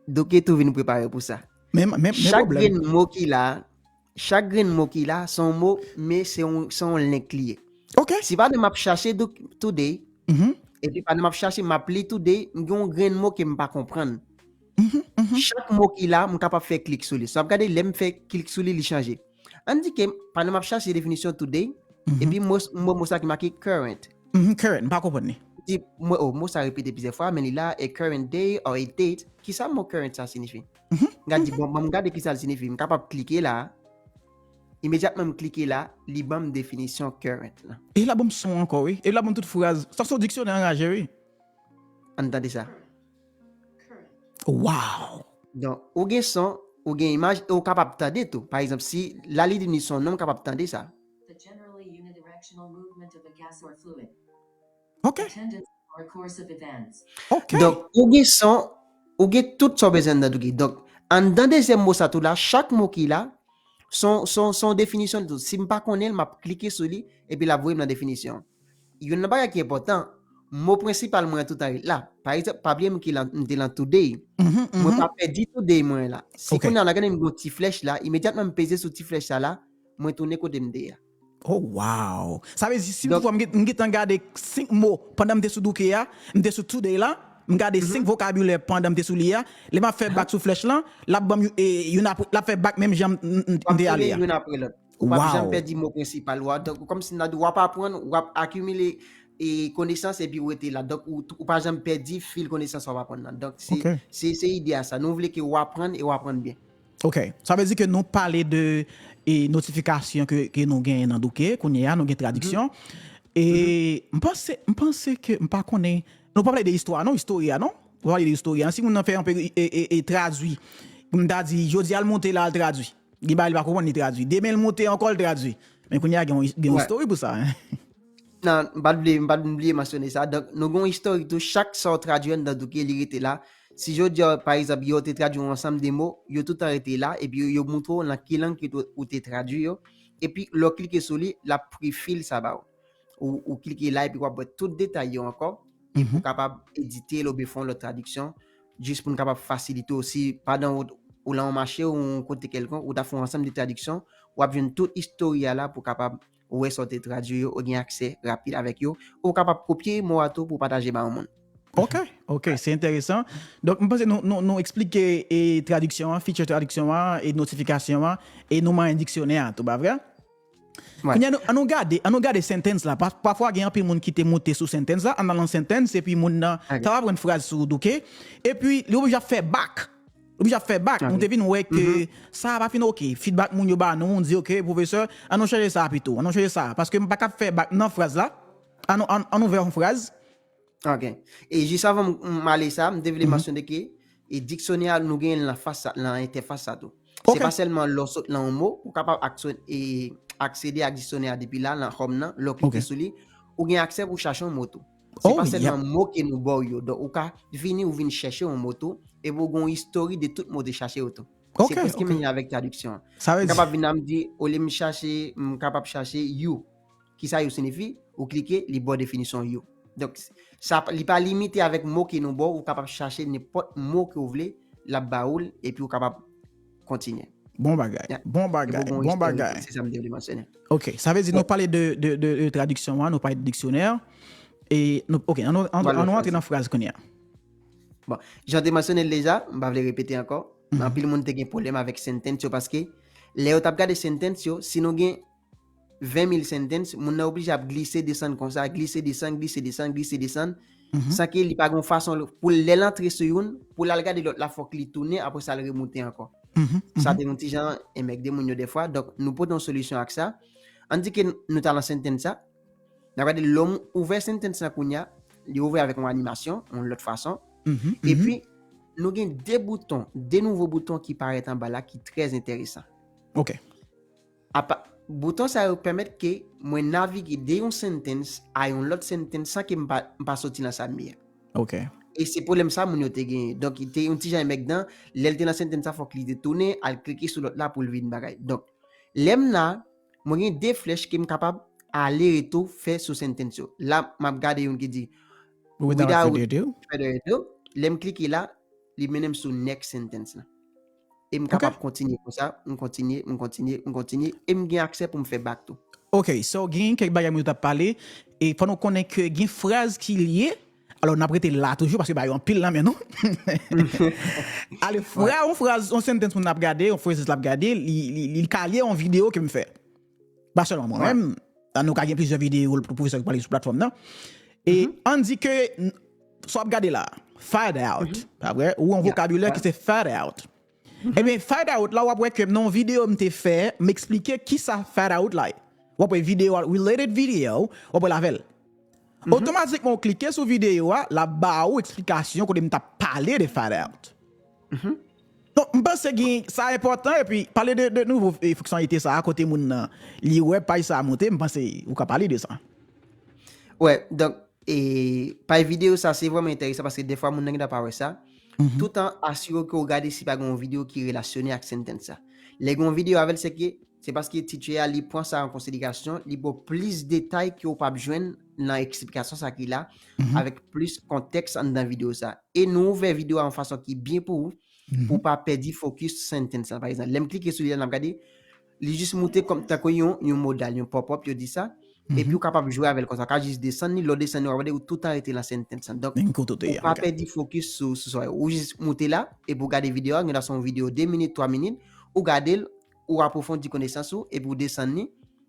Douké tou vin prepare pou sa. Men, men, men Chak pwoblèm. Grenn mo ki la, chak grenn mo ki la, se yon mo, men se yon, se yon link li ye. Ok. Si pandan m ap chache dou- today, Mhm. epi pandan m ap chache, m ap li today, m gen yon grenn mo ke m pa konprann. Mhm, mhm. Chak mo ki la, m kapab fè klik sou li. So, ap gade, lè m fè klik sou li, li chanje. Ann di ke pandan m ap chache definisyon today, Mhm. epi mo, mo, mo sa ki make current. Mhm, current, m pa konprann li. Di, mo, oh, mo sa repete plizyè fwa, men li la, a current day or a date. Kisa mo current sa siyifi? M ka di, bon, bon, m gade kisa l siyifi. M kapab klike la. Imedyatman m klike la, li ban m definisyon current la. E la ban m son ankò, wi. E la ban m tout fraz. Sa se yon diksyonè anraje, wi. Ann tande sa. Wow. Donk, ou gen son, ou gen imaj, e ou kapab tande tou. Pa egzanp, si la li di ni son non, m kapab tande sa. The generally unidirectional movement of a gas or fluid. Ok. A tendency or course of events. Ok. Donk, ou gen son, ou gen tout sa w bezwen nan Douké. Donk, anndan dezyèm mo sa tou la, chak mo ki la, son, son, son definisyon li tou. Si m pa konnen l, m ap klike sou li, epi l ap voye m nan definisyon. Youn nan bagay ki enpòtan, mo prensipal mwen an toutan ret la. Pa egzanp, pa bliye m ki lan, m te lan today. Mhm, mhm. Mwen pa pèdi today mwen la. Si Ok. kounye a la gade m gen yon ti flèch la, imedyatman m peze sou ti flèch sa la, mwen tounen kote m te ye a. Oh, wow. Sa vle di, si Donk- toutfwa m gen, m gentan gade senk mo pandan m te sou Douké a, m te sou today la, m gade senk vokabilè pandan m te sou li a, lè m ap fè back sou flèch lan, l ap ban m yo- e, youn apre, l ap fè back menm jan m, m, m, W ap m te ale tounen a. Youn apre lòt. Ou pa Wow. Janm pèdi mo prensipal ou a. Donk, kòmsi n a di, w ap aprann, w ap akimile e konesans epi w rete la. Donk, ou, ou pa janm pèdi fil konesans w ap aprann nan. Donk, se Ok. se se ide a sa. Nou vle ke w aprann e w aprann byen. Ok. Sa vle di ke nou pale de e, notifikasyon ke, ke nou genyen nan Douké, kounye a, nou gen tradiksyon. E m panse, m panse ke, m pa konnen, nou pa pale de istwa, non, istorya, non? Nou pa pale de istorya. Si moun nan fè anpe e, e, e tradui, m ta di, jodi a l monte la, l tradui. Gen bagay li pa konprann, li tradui. Demen, l moute ankò, l tradui. Men kounye a, gen yon, gen yon history pou sa, hein. Non, m pa t bliye, m pa t bliye mansyone sa. Donk, nou gen yon istorik tou, chak sa w tradui anndan Douké, li rete la. Si jodi a, pa egzanp, yo te tradui yon ansanm de mo, yo toutan rete la, epi yo, yo moutre w nan ki lang ke ou te tradui yo. Epi, lè w klike sou li, l ap pre-fill sa ba w. Ou, ou klike la, epi w ap wè tout detay yo ankò. Epi ou kapab edite l oubyen fè yon lòt tradiksyon, jis pou n kapab fasilite w. Si pandan ou, ou lan yon mache ou yon kote kèlkonk, ou ta fè yon ansanm de tradiksyon, w ap jwenn tout istori a la pou w kapab wè sa w te tradui yo, ou gen aksè rapid avèk yo, ou kapab kopye mo a tou pou pataje ba yon moun. Ok, ok, se enteresan. Donk, m panse nou, nou, nou eksplike e tradiksyon an, feature tradiksyon an, e notifikasyon an, e nou manyen diksyonè a tou, pa vre? Kounye a, nou, an nou gade, an nou gade sentence la. Pa, pafwa, gen anpil moun ki te moute sou sentence la, an alan sentence, epi moun nan, t ap aprann fraz sou Douké, epi li oblije ap fè back. Li oblije ap fè back. Nou te vin wè ke sa a pa fin ok. Feedback moun yo ba nou, moun di, ok, pwofesè, an nou chanje sa a pito. An nou chanje sa a. Paske m pa ka fè back nan fraz la. An nou, an, an nou ouvè yon fraz. Ok. E jis avan m, m ale sa, m te vle mansyone ke e diksyonè a, nou genyen l nan fas sa, nan entèfas sa tou. Se pa sèlman lè w sot lan yon mo, ou kapab aksyon, e, aksede ak diksyonè a depi la, lan home nan, lè w klike sou li, ou gen aksè pou chache yon mo tou. Se pa sèlman mo ke nou ba w yo. Donk, ou ka vini, ou vin chèche yon mo tou, epi ou gen yon istori de tout mo w te chache yo tou. Se prèske menm jan avèk tradiksyon an. M kapab vin la, m di, olye m chache, m kapab chache you. Kisa yo siyifi? Ou klike, li ba w definisyon yo. Donk, sa, li pa limite avèk mo ke nou ba w, ou kapab chache nenpòt mo ke w vle, l ap ba ou l, epi ou kapab kontinye. Bon bagay, bon bagay, bon bagay. Se sa m te vle mansyone. Ok, sa vle di nou pale de, de, de, de tradiksyon an, nou pale de diksyonè. E nou, ok, an nou, an nou antre nan fraz kounye a. Bon, jan te mansyone l deja, m pa vle repete ankò, men anpil moun te gen pwoblèm avèk sentence yo paske lè yo t ap gade sentence yo, si nou gen ven mil sentence, moun nan oblije ap glise desann konsa, glise desann, glise desann, glise desann, san ke li pa gen yon fason pou lè l antre sou youn, pou l al gade lòt la, fòk li tounen, apre sa l remoute ankò. Sa te yon ti jan enmègde moun yo dèfwa, donk nou pote yon solisyon ak sa. Ann di ke nou t al nan sentence sa, n ap gade lè w ouvè sentence lan kounye a, li ouvè avèk yon animasyon, yon lòt fason. Epi, nou gen de bouton, de nouvo bouton ki parèt anba la ki trè enteresan. Ok. Apa, bouton sa yo pèmèt ke mwen navige de yon sentence a yon lòt sentence san ke m pa, m pa soti lan sa m ye a. Ok. E se pwoblèm sa moun yo te genyen. Donk, te yon ti jan enmègdan, lè l te nan sentence sa, fòk li te tounen, al klike sou lòt la pou l vin bagay. Donk, lè m la, mwen gen de flèch ke m kapab ale retou fè sou sentence yo. La, m ap gade youn ki di, Without further ado. Lè m klike la, li mennen m sou next sentence la. E m kapab kontinye konsa, m kontinye, m kontinye, m kontinye, e m gen aksè pou m fè back tou. Ok, so gen kèk bagay moun yo t ap pale, e fò nou konnen ke gen fraz ki lye, alò n ap rete la toujou, paske bagay yo anpil nan men nou. Ale, fra, yon fraz, yon sentence moun ap gade, yon phrases l ap gade, li, li, li ka lye yon videyo ke m fè. Pa sèlman mwen menm, nou ka gen plizyè videyo pwofesè ki pale sou platfòm nan. E ann di ke, sa w ap gade la, fad out, pa vre? Ou yon vokabilè ki se fad out. Ebyen, fad out la, w ap wè ke nan yon videyo m te fè, m eksplike kisa fad out la ye. W ap wè videyo a, related video, w ap wè l avè l. Otomatikman, ou klike sou videyo a, l ap ba ou eksplikasyon kote m t ap pale de fad out. Donk, m panse gen, sa enpòtan, epi pale de, de nouvo, e, fonksyonalite sa a, kote moun nan, li wè paj sa a monte, m panse ou ka pale de sa. Wè, donk, e, paj videyo sa, se vrèman enteresan paske defwa moun nan gentan pa wè sa. Toutan asire ke w gade si pa gen yon videyo ki relasyone ak sentence sa. Lè gen yon videyo avè l, se ke, se paske teacher a, li pran sa an konsiderasyon, li ba w plis detay ke w p ap jwenn nan eksplikasyon sa ki la, avèk plis kontèks anndan videyo sa. E nou ouvè videyo a yon fason ki byen pou ou, pou w pa pèdi fokis sentence la. Pa egzanp, lè m klike sou li la, n ap gade, li jis moute kòm tankou yon, yon modal, yon pop-up, yo di sa. Epi ou kapab jwe avè l konsa. Ou ka jis desann li, lè w desann li, w ap gade ou toutan rete lan sentence lan. Donk, ou pa pèdi fokis sou, sou sa. Ou jis moute la, epi ou gade videyo a, gen dwa se yon videyo de minit, twa minit, ou gade l, ou apwofondi konesans ou, epi ou desann li,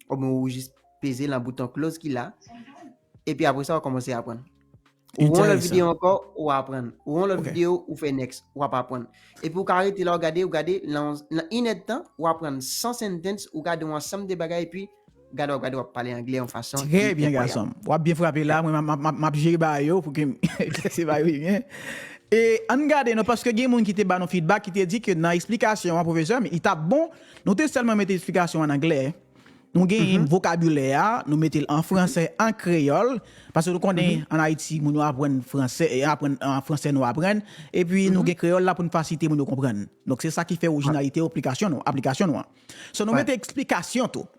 oubyen ou jis peze lan bouton close ki la, epi apre sa, ou kòmanse aprann. Ou wè yon lòt videyo ankò, ou aprann. Ou wè yon lòt videyo, ou fè next, w ap aprann. Epi ou ka rete la, ou gade, ou gade, lan, lan inèdtan, ou aprann san sentence, ou gade yon ansanm de bagay, epi gade, w ap gade, w ap pale anglè yon fason ki enkwayab. Trè byen, gason m. W ap byen frape la, mwen, m ap, m ap, m ap, m ap jere bagay yo pou ke m klase bagay yo byen. E ann gade non, paske gen moun ki te ba nou feedback, ki te di ke nan eksplikasyon an, pwofesè, men li t ap bon, nou te sèlman mete eksplikasyon an anglè. Nou genyen vokabilè a, nou mete l an fransè, an kreyòl, paske nou konnen ann Ayiti, moun yo aprann fransè, e aprann an fransè nou aprann, epi nou gen kreyòl la pou n fasilite moun yo konprann. Donk se sa ki fè orijinalite aplikasyon nou, aplikasyon nou an. So nou mete eksplikasyon tou.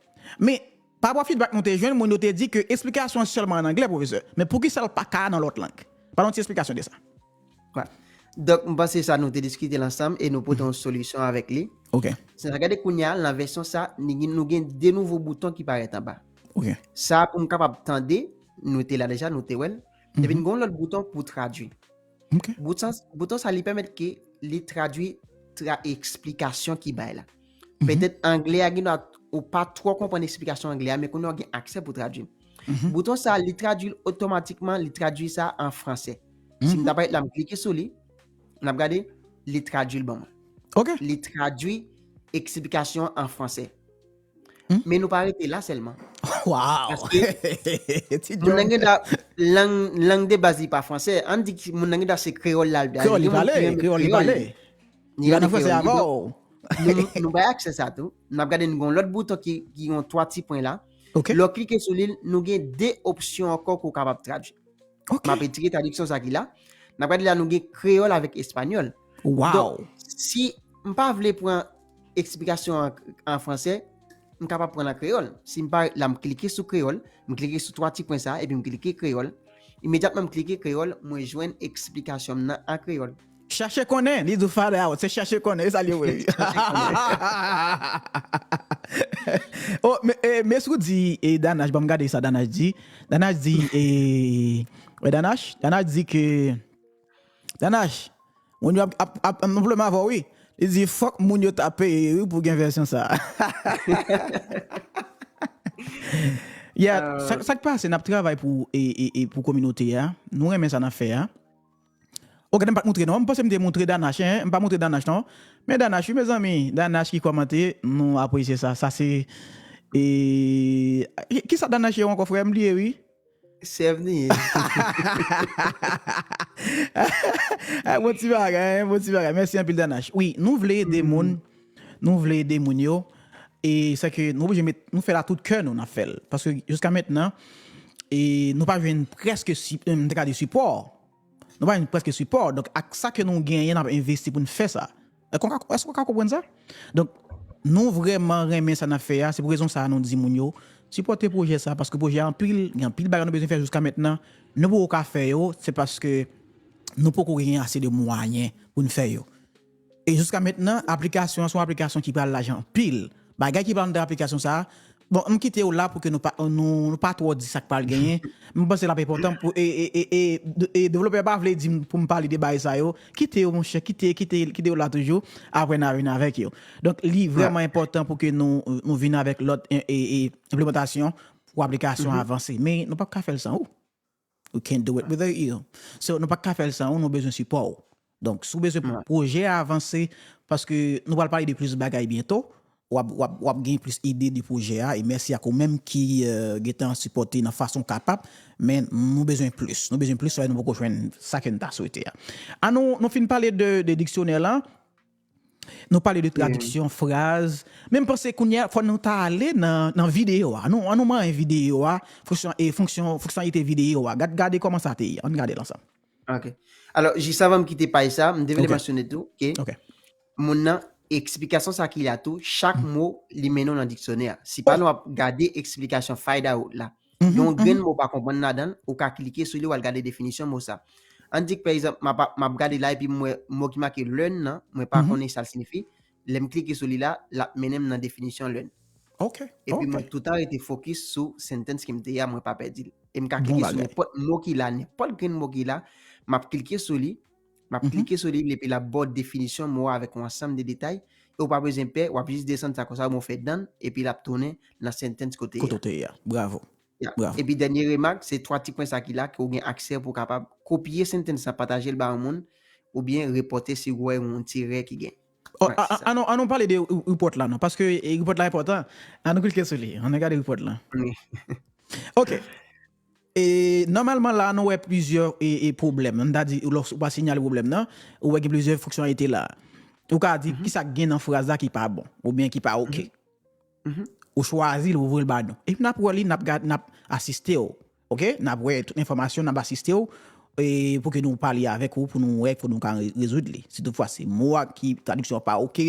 Men, pa rapò feedback nou te jwenn, moun yo te di ke eksplikasyon an sèlman an anglè, pwofesè. Men poukisa l pa ka nan lòt lang? Ba nou ti eksplikasyon de sa. Donk, m panse sa nou te diskite l ansanm e nou pote yon solisyon avèk li. Ok. Si n gade kounye a, nan vèsyon sa, ni gen- nou gen de nouvo bouton ki parèt anba. Ok. Sa pou m kapab tande, nou te la deja, nou te wè l. Epi n gen yon lòt bouton pou tradui. Ok. Bouton, bouton sa li pèmèt ke li tradui tra, eksplikasyon ki bay la. Petèt anglè a gen dwa ou pa twò konprann eksplikasyon anglè a, men kounye a w gen aksè pou tradui. Bouton sa, li tradui l otomatikman, li tradui sa an fransè. Si m ta parèt la, m klike sou li, n ap gade, li tradui l ban mwen. Ok. Li tradui eksplikasyon an fransè. Men nou pa rete la sèlman. Wow! Moun nan gen dwa, lang, lang de baz li pa fransè. Ann di ki moun nan gen dwa se kreyòl la l pale. Kreyòl li pale, kreyòl li pale. Li pa nan fransè avè w. Nou, nou bay aksè sa tou. N ap gade nou gen yon lòt bouton ki, ki yon twa ti pwen la. Ok. Lè w klike sou li, nou gen de opsyon ankò ke w kapab tradui. Ok. M ap retire tradiksyon sa ki la. N ap gade la nou gen kreyòl avèk espanyòl. Wow! Si m pa vle pran eksplikasyon an, an fransè, m kapab pran l an kreyòl. Si m pa la, m klike sou kreyòl, m klike sou twa ti pwen sa, epi m klike kreyòl. Imedyatman m klike kreyòl, mwen jwenn eksplikasyon m nan an kreyòl. Chache konnen, li di w find out, se chache konnen, e sa li ye vre. Oh, men, eh, men si w di, eh, Danache, ban m gade sa Danache di. Danache di, eh, wè Danache? Danache di ke, Danache, moun yo ap, ap, ap, ap pwoblèm avè w, wi. Li di, fòk moun yo ta peye, wi, pou gen vèsyon sa. Yeah, sa, sa k pase, n ap travay pou, e, e, e, pou kominote a. Nou renmen sa n ap fè a. Ok, m pa t moutre non. M panse m te moutre Danache, en. M pa moutre Danache non. Men Danache, wi, mezanmi. Danache ki kòmante, nou apresye sa. Sa se, e, ki, kisa Danache ye ankò, frè? M bliye, wi. Sèvni. Bon ti bagay, bon ti bagay. Mèsi anpil, Danache. Wi, nou vle ede moun. Nou vle ede moun yo. E se ke nou oblije met, nou fè l a tout kè nou, n ap fè l. Paske jiska mentnan, e nou pa jwenn prèske si, m te ka di sipò. Nou pa jwenn prèske sipò. Donk, ak sa ke nou genyen, n ap envesti pou n fè sa. Èske w ka, èske w ka konprann sa? Donk, nou vrèman renmen sa n ap fè a. Se pou rezon sa a nou di moun yo, sipòte pwojè sa a, paske pwojè a anpil, gen anpil bagay nou bezwen fè jiska mentnan. Nou poko ka fè yo, se paske nou poko genyen ase de mwayen pou n fè yo. E jiska mentnan, aplikasyon an se yon aplikasyon ki pral laj anpil. Bagay ki pral anndan aplikasyon sa a, bon, m kite w la pou ke nou pa, nou, nou pa twò di sa k pral genyen. M panse l ap enpòtan pou, e, e, e, e, e devlopè pa vle di m pou m pale de bagay sa yo. Kite yo, monchè, kite, kite, kite yo la toujou. Apre, n a vin avèk yo. Donk, li vrèman enpòtan pou ke nou, nou vin avèk lòt, e, e, e, enplimantasyon pou aplikasyon an avanse. Men, nou p ap ka fè l san ou. We can't do it without you. So, nou pa ka fè l san ou, nou bezwen sipò w. Donk, si w bezwen pou pwojè a avanse, paske nou pral pale de plis bagay byento, w ap, w ap, w ap gen plis ide de pwojè a, e mèsi ak ou menm ki, euh, gentan sipòte nan fason w kapab, men nou bezwen plis. Nou bezwen plis, sa nou poko jwenn sa ke n ta swete a. An nou, nou fin pale de, de diksyonè la, nou pale de tradiksyon, fraz. Men m panse kounye a, fò nou ta ale nan, nan videyo a. An nou, an nou manyen videyo a, fonksyon, e fonksyon, fonksyonalite videyo a. Gad, gade kòman sa te ye. Ann gade l ansanm. Ok. Alò, jis avan m kite paj sa, m te vle mansyone tou ke moun nan, eksplikasyon sa ki la tou, chak mo, li mennen w nan diksyonè a. Si pa nou ap gade eksplikasyon find out la, gen yon grenn mo w pa konprann ladan l, ou ka klike sou li, w al gade definisyon mo sa. Ann di k, pa egzanp, m ap, m ap gade la epi m wè mo ki make learn nan, mwen pa konnen sa l siyifi. Lè m klike sou li la, l ap mennen m nan definisyon learn. Ok, Epi mwen toutan rete fokis sou sentence ke m te ye a, mwen pa pèdi l. E m ka klike sou nenpòt mo ki la, nenpòt grenn mo ki la, m ap klike sou li, m ap klike sou li, epi l ap ba w definisyon mo a avèk yon ansanm de detay, e w pa bezwen pè, w ap jis desann sa konsa, w fè done, epi l ap tounen nan sentence kote Kote w te ye a. Bravo. Bravo. Epi dènye remak, se twa ti pwen sa ki la, ke w gen aksè pou w kapab kopye sentence la, pataje l ba yon moun, oubyen repòte si w wè yon ti erè ki gen. Oh, a, a, an nou, an nou pale de re-, report la, non, paske, e, report la enpòtan. An nou klike sou li, an nou gade report la. Ok. E, nòmalman la, nou wè plizyè e, e pwoblèm. Nou ta di, lè w pa siyale pwoblèm nan, ou wè gen plizyè fonksyonalite la. Ou ka di, kisa k gen nan fraz la ki pa bon, oubyen ki pa oke. Ou chwazi l, ou voye l ba nou. Epi n ap wè li, n ap gad, n ap asiste w. Oke? N ap wè tout enfòmasyon, n ap asiste w. E pou ke nou pale avèk ou, pou nou wè, pou nou ka re- rezoud li. Si toutfwa se mo a ki tradiksyon pa oke,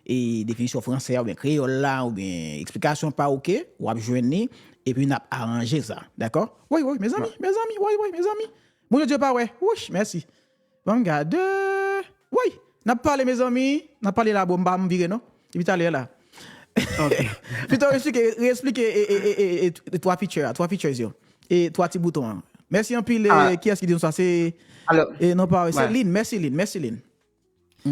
e definisyon fransè a, oubyen kreyòl la, oubyen eksplikasyon pa oke, w ap jwenn li, epi n ap aranje sa. Dakò? Woy, woy, mezanmi, mezanmi, woy, woy, mezanmi. Moun yo di yo pa wè. Wouch, mèsi. Ban m gade. Woy, n ap pale, mezanmi. N ap pale la, bon, m pa m vire, non. Depi talè la. Pito, eksplike, reesplike e, e, e, e, e, twa feature a, twa features yo. E twa ti bouton an. Mèsi anpil, e, kiyès ki di nou sa? Se, e, non pa, se Lin, mèsi Lin, mèsi Lin.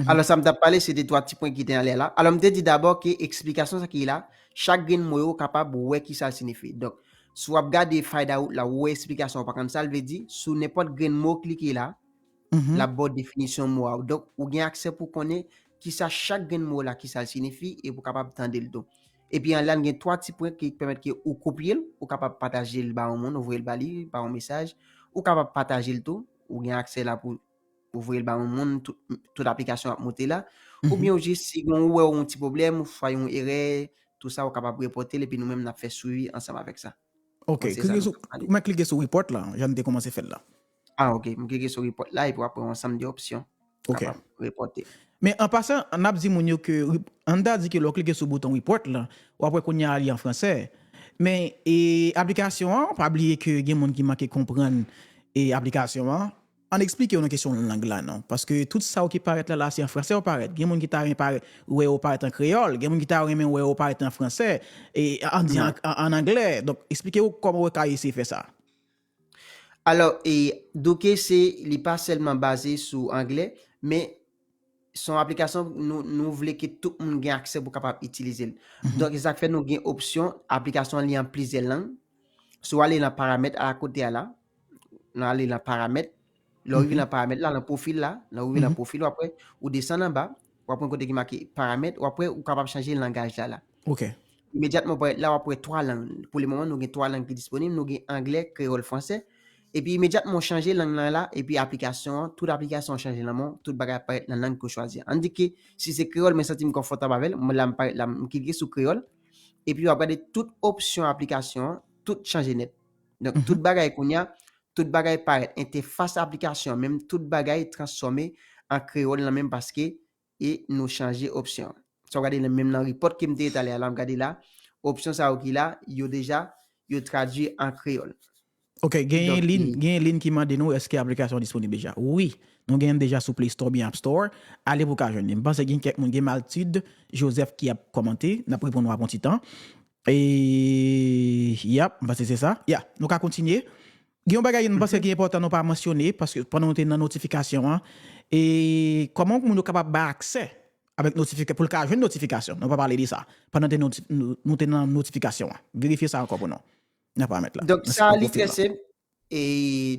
Alò, sa m t ap pale, se de twa ti pwen ki te anlè la. Alò, m te di dabò ke eksplikasyon sa ki la, chak grenn mo yo kapab wè kisa l siyifi. Donk, si w ap gade Find Out la, ou wè eksplikasyon, ou pa konn sa l vle di, sou nenpòt grenn mo w klike la, l ap ba w definisyon mo a. Donk, ou gen aksè pou konnen kisa chak grenn mo la, kisa l siyifi, e pou kapab tande l tou. Epi anlè a, gen twa ti pwen ki pèmèt ke ou kopye l, ou kapab pataje l ba yon moun, ou voye l ba li, pa yon mesaj. Ou kapab pataje l tou, ou gen aksè la pou ou voye l ba yon moun, tout, tout aplikasyon ap moute la. Oubyen ou jis, si gen ou wè yon ti pwoblèm, ou fè yon erè, tou sa, ou kapab repòte l, epi nou menm n ap fè swivi ansanm avèk sa. Ok, klike sou, mwen klike sou report la, jan n te kòmanse fè l la. Ah, ok, m klike sou report la, epi w ap wè yon ansanm de opsyon. Ok. Kapab repòte. Men an pasan, n ap di moun yo ke, an ta di ke lè w klike sou bouton report la, w ap wè kounye a li an fransè. Men, e, aplikasyon an, pa bliye ke gen moun ki manke konprann, e, aplikasyon an. Ann eksplike yo nan kesyon lang la, non. Paske tout sa yo ki parèt la, la, se an fransè yo parèt. Gen moun ki ta renmen parèt, wè yo parèt an kreyòl. Gen moun ki ta renmen wè yo parèt an fransè. E, ann di an, an, an anglè. Donk, eksplike yo kòman yo ka eseye fè sa. Alò, e, Duke se, li pa sèlman baze sou anglè, men se yon aplikasyon nou, nou vle ke tout moun gen aksè pou kapab itilize l. Donk, se sa k fè nou gen opsyon, aplikasyon an li an plizyè lang. Si w ale nan paramèt a kote a la, nou ale nan paramèt, lè w rive nan paramèt la, nan pwofil la, lè w rive nan pwofil, w ap wè, ou desann anba, w ap wè kote ki make paramèt, w ap wè ou kapab chanje langaj la la. Ok. Imedyatman w parèt la, w ap wè twa lang. Pou le moman, nou gen twa lang ki disponib. Nou gen anglè, kreyòl, fransè. Epi imedyatman w chanje lang nan la, epi aplikasyon an, tout aplikasyon an chanje nan men w, tout bagay ap parèt nan lang ke w chwazi a. Ann di ke si se kreyòl, mwen santi m konfòtab avè l, mwen la m parèt la, m klike sou kreyòl, epi w ap gade tout opsyon aplikasyon an, tout chanje nèt. Donk, tout bagay kounye a, tout bagay parèt, entèfas aplikasyon an, menm tout bagay transfòme an kreyòl nan menm paske e nou chanje opsyon an. Sa w gade nan, menm nan report ke m te ye talè a la, m gade la, opsyon sa yo ki la, yo deja, yo tradui an kreyòl. Ok, genyen Lin, genyen Lin ki mande nou èske aplikasyon an disponib deja. Wi, nou genyen l deja sou Play Store oubyen App Store. Ale pou w ka jwenn li. M panse gen kèk moun, gen Maltide Joseph ki ap kòmante, n ap reponn ou apre yon ti tan. E, yap, m panse se sa. Ya, nou ka kontinye. Gen yon bagay m panse ki enpòtan nou pa mansyone, paske pandan nou te nan notifikasyon an, e kòman moun yo kapab bay aksè avèk notifika-, pou l ka jwenn notifikasyon. Nou pa pale de sa. Pandan te noti-, nou, nou te nan notifikasyon an. Verifye sa ankò pou nou. Nan paramèt la. Donk, sa li trè senp. E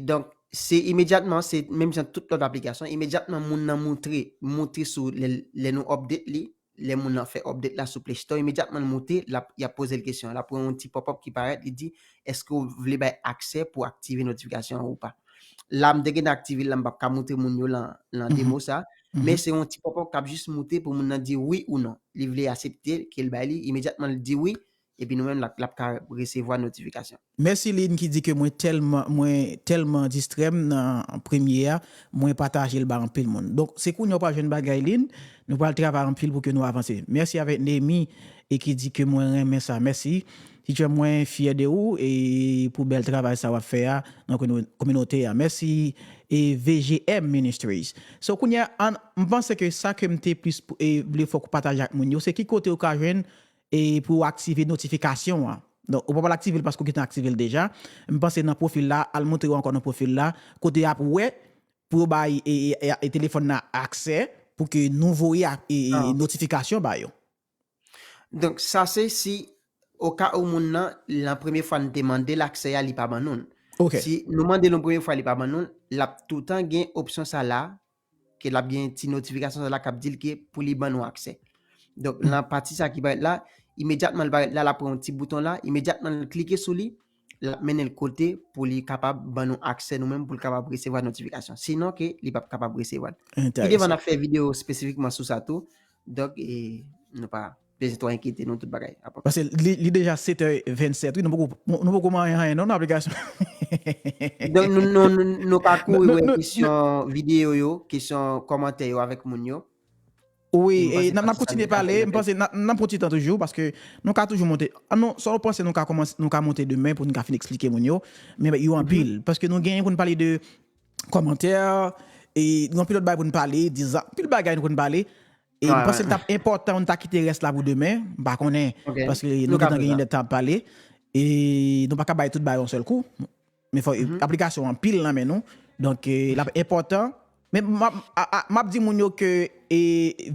donk, se imedyatman, se menm jan tout lòt aplikasyon, imedyatman moun nan moutre, moutre sou lè, lè nou update li, lè moun nan fè update la sou Play Store, imedyatman l moute, l ap, y ap poze l kesyon. L ap wè yon ti pop-up ki parèt, li di, èske w vle bay aksè pou aktive notifikasyon an ou pa? La, m te gentan aktive l la, m p ap ka moutre moun yo lan, lan demo sa. Men se yon ti pop-up k ap jis moute pou moun nan di wi ou non. Li vle aksepte ke l bay li, imedyatman l di wi, epi nou menm l ap, l ap ka resevwa notifikasyon. Mèsi Lynn ki di ke mwen tèlman, mwen tèlman distrè m nan premye a, mwen pataje l ba anpil moun. Donk, se kounye a w pral jwenn bagay Lynn, nou pral travay anpil pou ke nou avanse. Mèsi avèk Nemi e ki di ke mwen renmen sa. Mèsi. Teacher, mwen fyè de ou e pou bèl travay sa w ap fè a nan komino-, kominote a. Mèsi e V G M Ministries. So, kounye a, an, m panse ke sa ke m te plis pou, e, vle fòk ou pataje ak moun yo, se ki kote ou ka jwenn e pou w aktive notifikasyon an. Donk, ou pa pral aktive l paske ou gentan aktive l deja. M panse nan pwofil la, al montre w ankò nan pwofil la, kote y ap wè pou yo bay e, e, e, e telefòn nan aksè pou ke nou voye a, e, e, notifikasyon ba yo. Donk, sa se si, oka ou moun nan, lan premye fwa n te mande l aksè a, li pa ban nou l. Si nou mande l yon premye fwa, li pa ban nou l, l ap toutan gen opsyon sa la, ke l ap gen ti notifikasyon sa la k ap di l ke pou li ban nou aksè. Donk, nan pati sa ki parèt la, imedyatman l parèt la, l ap pran yon ti bouton la, imedyatman l klike sou li, l ap mennen l kote pou li kapab ban nou aksè nou menm, pou l kapab resevwa notifikasyon. Sinon ke li p ap kapab resevwa l. Pi devan n ap fè videyo espesifikman sou sa tou. Donk, e, nou pa bezwen twò enkyete nou, tout bagay ap. Paske li, li deja sèt è vennsèt, wi, nou poko, nou poko manyen anyen non nan aplikasyon. Donk, nou, nou, nou, nou pa kouri wè kesyon videyo yo, kesyon kòmantè yo avèk moun yo. Wi, e n ap, n ap kontinye pale, m panse n ap, n ap pran ti tan toujou, paske nou ka toujou monte. An nou, sa w panse nou ka kòmanse, nou ka monte demen pou n ka fin eksplike moun yo, men yo anpil, paske nou genyen pou n pale de kòmantè, e gen anpil lòt bagay pou n pale, dizan, anpil bagay nou pou n pale. E m panse l t ap enpòtan pou n ta kite rès la pou demen, m pa konnen, paske nou gentan genyen lè t ap pale. E nou pa ka bay tout bagay yon sèl kou. Men fò aplikasyon an anpil nan men nou. Donk, e, l ap enpòtan. Men m ap, a, a, m ap di moun yo ke, e,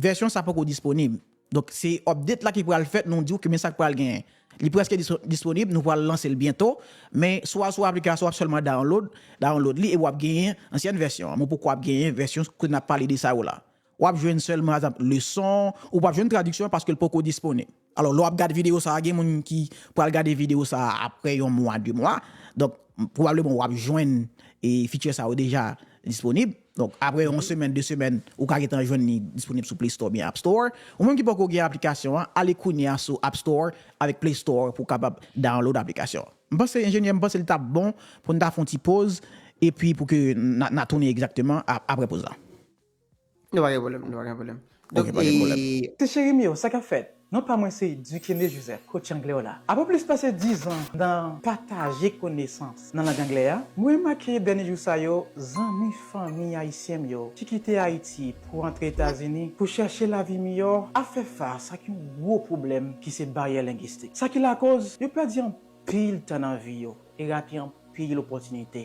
vèsyon sa poko disponib. Donk, se update la ki pral fèt, nou di w ke men sa k pral genyen. Li prèske dis-, disponib, nou pral lanse l byento, men si w al sou aplikasyon, w ap sèlman download, download li, e w ap genyen ansyen vèsyon an. Men w poko ap genyen vèsyon kote n ap pale de sa yo la. W ap jwenn sèlman, pa egzanp, leson, ou p ap jwenn tradiksyon paske l poko disponib. Alò, lè w ap gade videyo sa a, gen moun ki pral gade videyo sa a apre yon mwa, de mwa. Donk, pwobableman w ap jwenn, e, feature sa yo deja disponib. Donk, apre yon semèn, de semèn, ou ka gentan jwenn li disponib sou Play Store oubyen App Store. Ou menm ki poko gen aplikasyon an, ale kounye a sou App Store avèk Play Store pou w kapab download aplikasyon an. M panse, enjenyè, m panse li t ap bon pou n ta fè yon ti poz, epi pou ke n a, n a tounen egzakteman ap-, apre poz la. Nou pa gen pwoblèm, nou pa gen pwoblèm. Donk, e, ti cheri m yo, sa k ap fèt? Non pa mwen se Duquesne Joseph, coach anglè w la. Apre plis pase diz an nan pataje konesans nan lang anglè a, mwen remake dènye jou sa yo, zanmi, fanmi ayisyen m yo ki kite Ayiti pou antre Etazini pou chèche lavi miyò ap fè fas ak yon gwo pwoblèm ki se baryè lengistik. Sa ki lakoz yo pèdi anpil tan nan vi yo e rate anpil opòtinite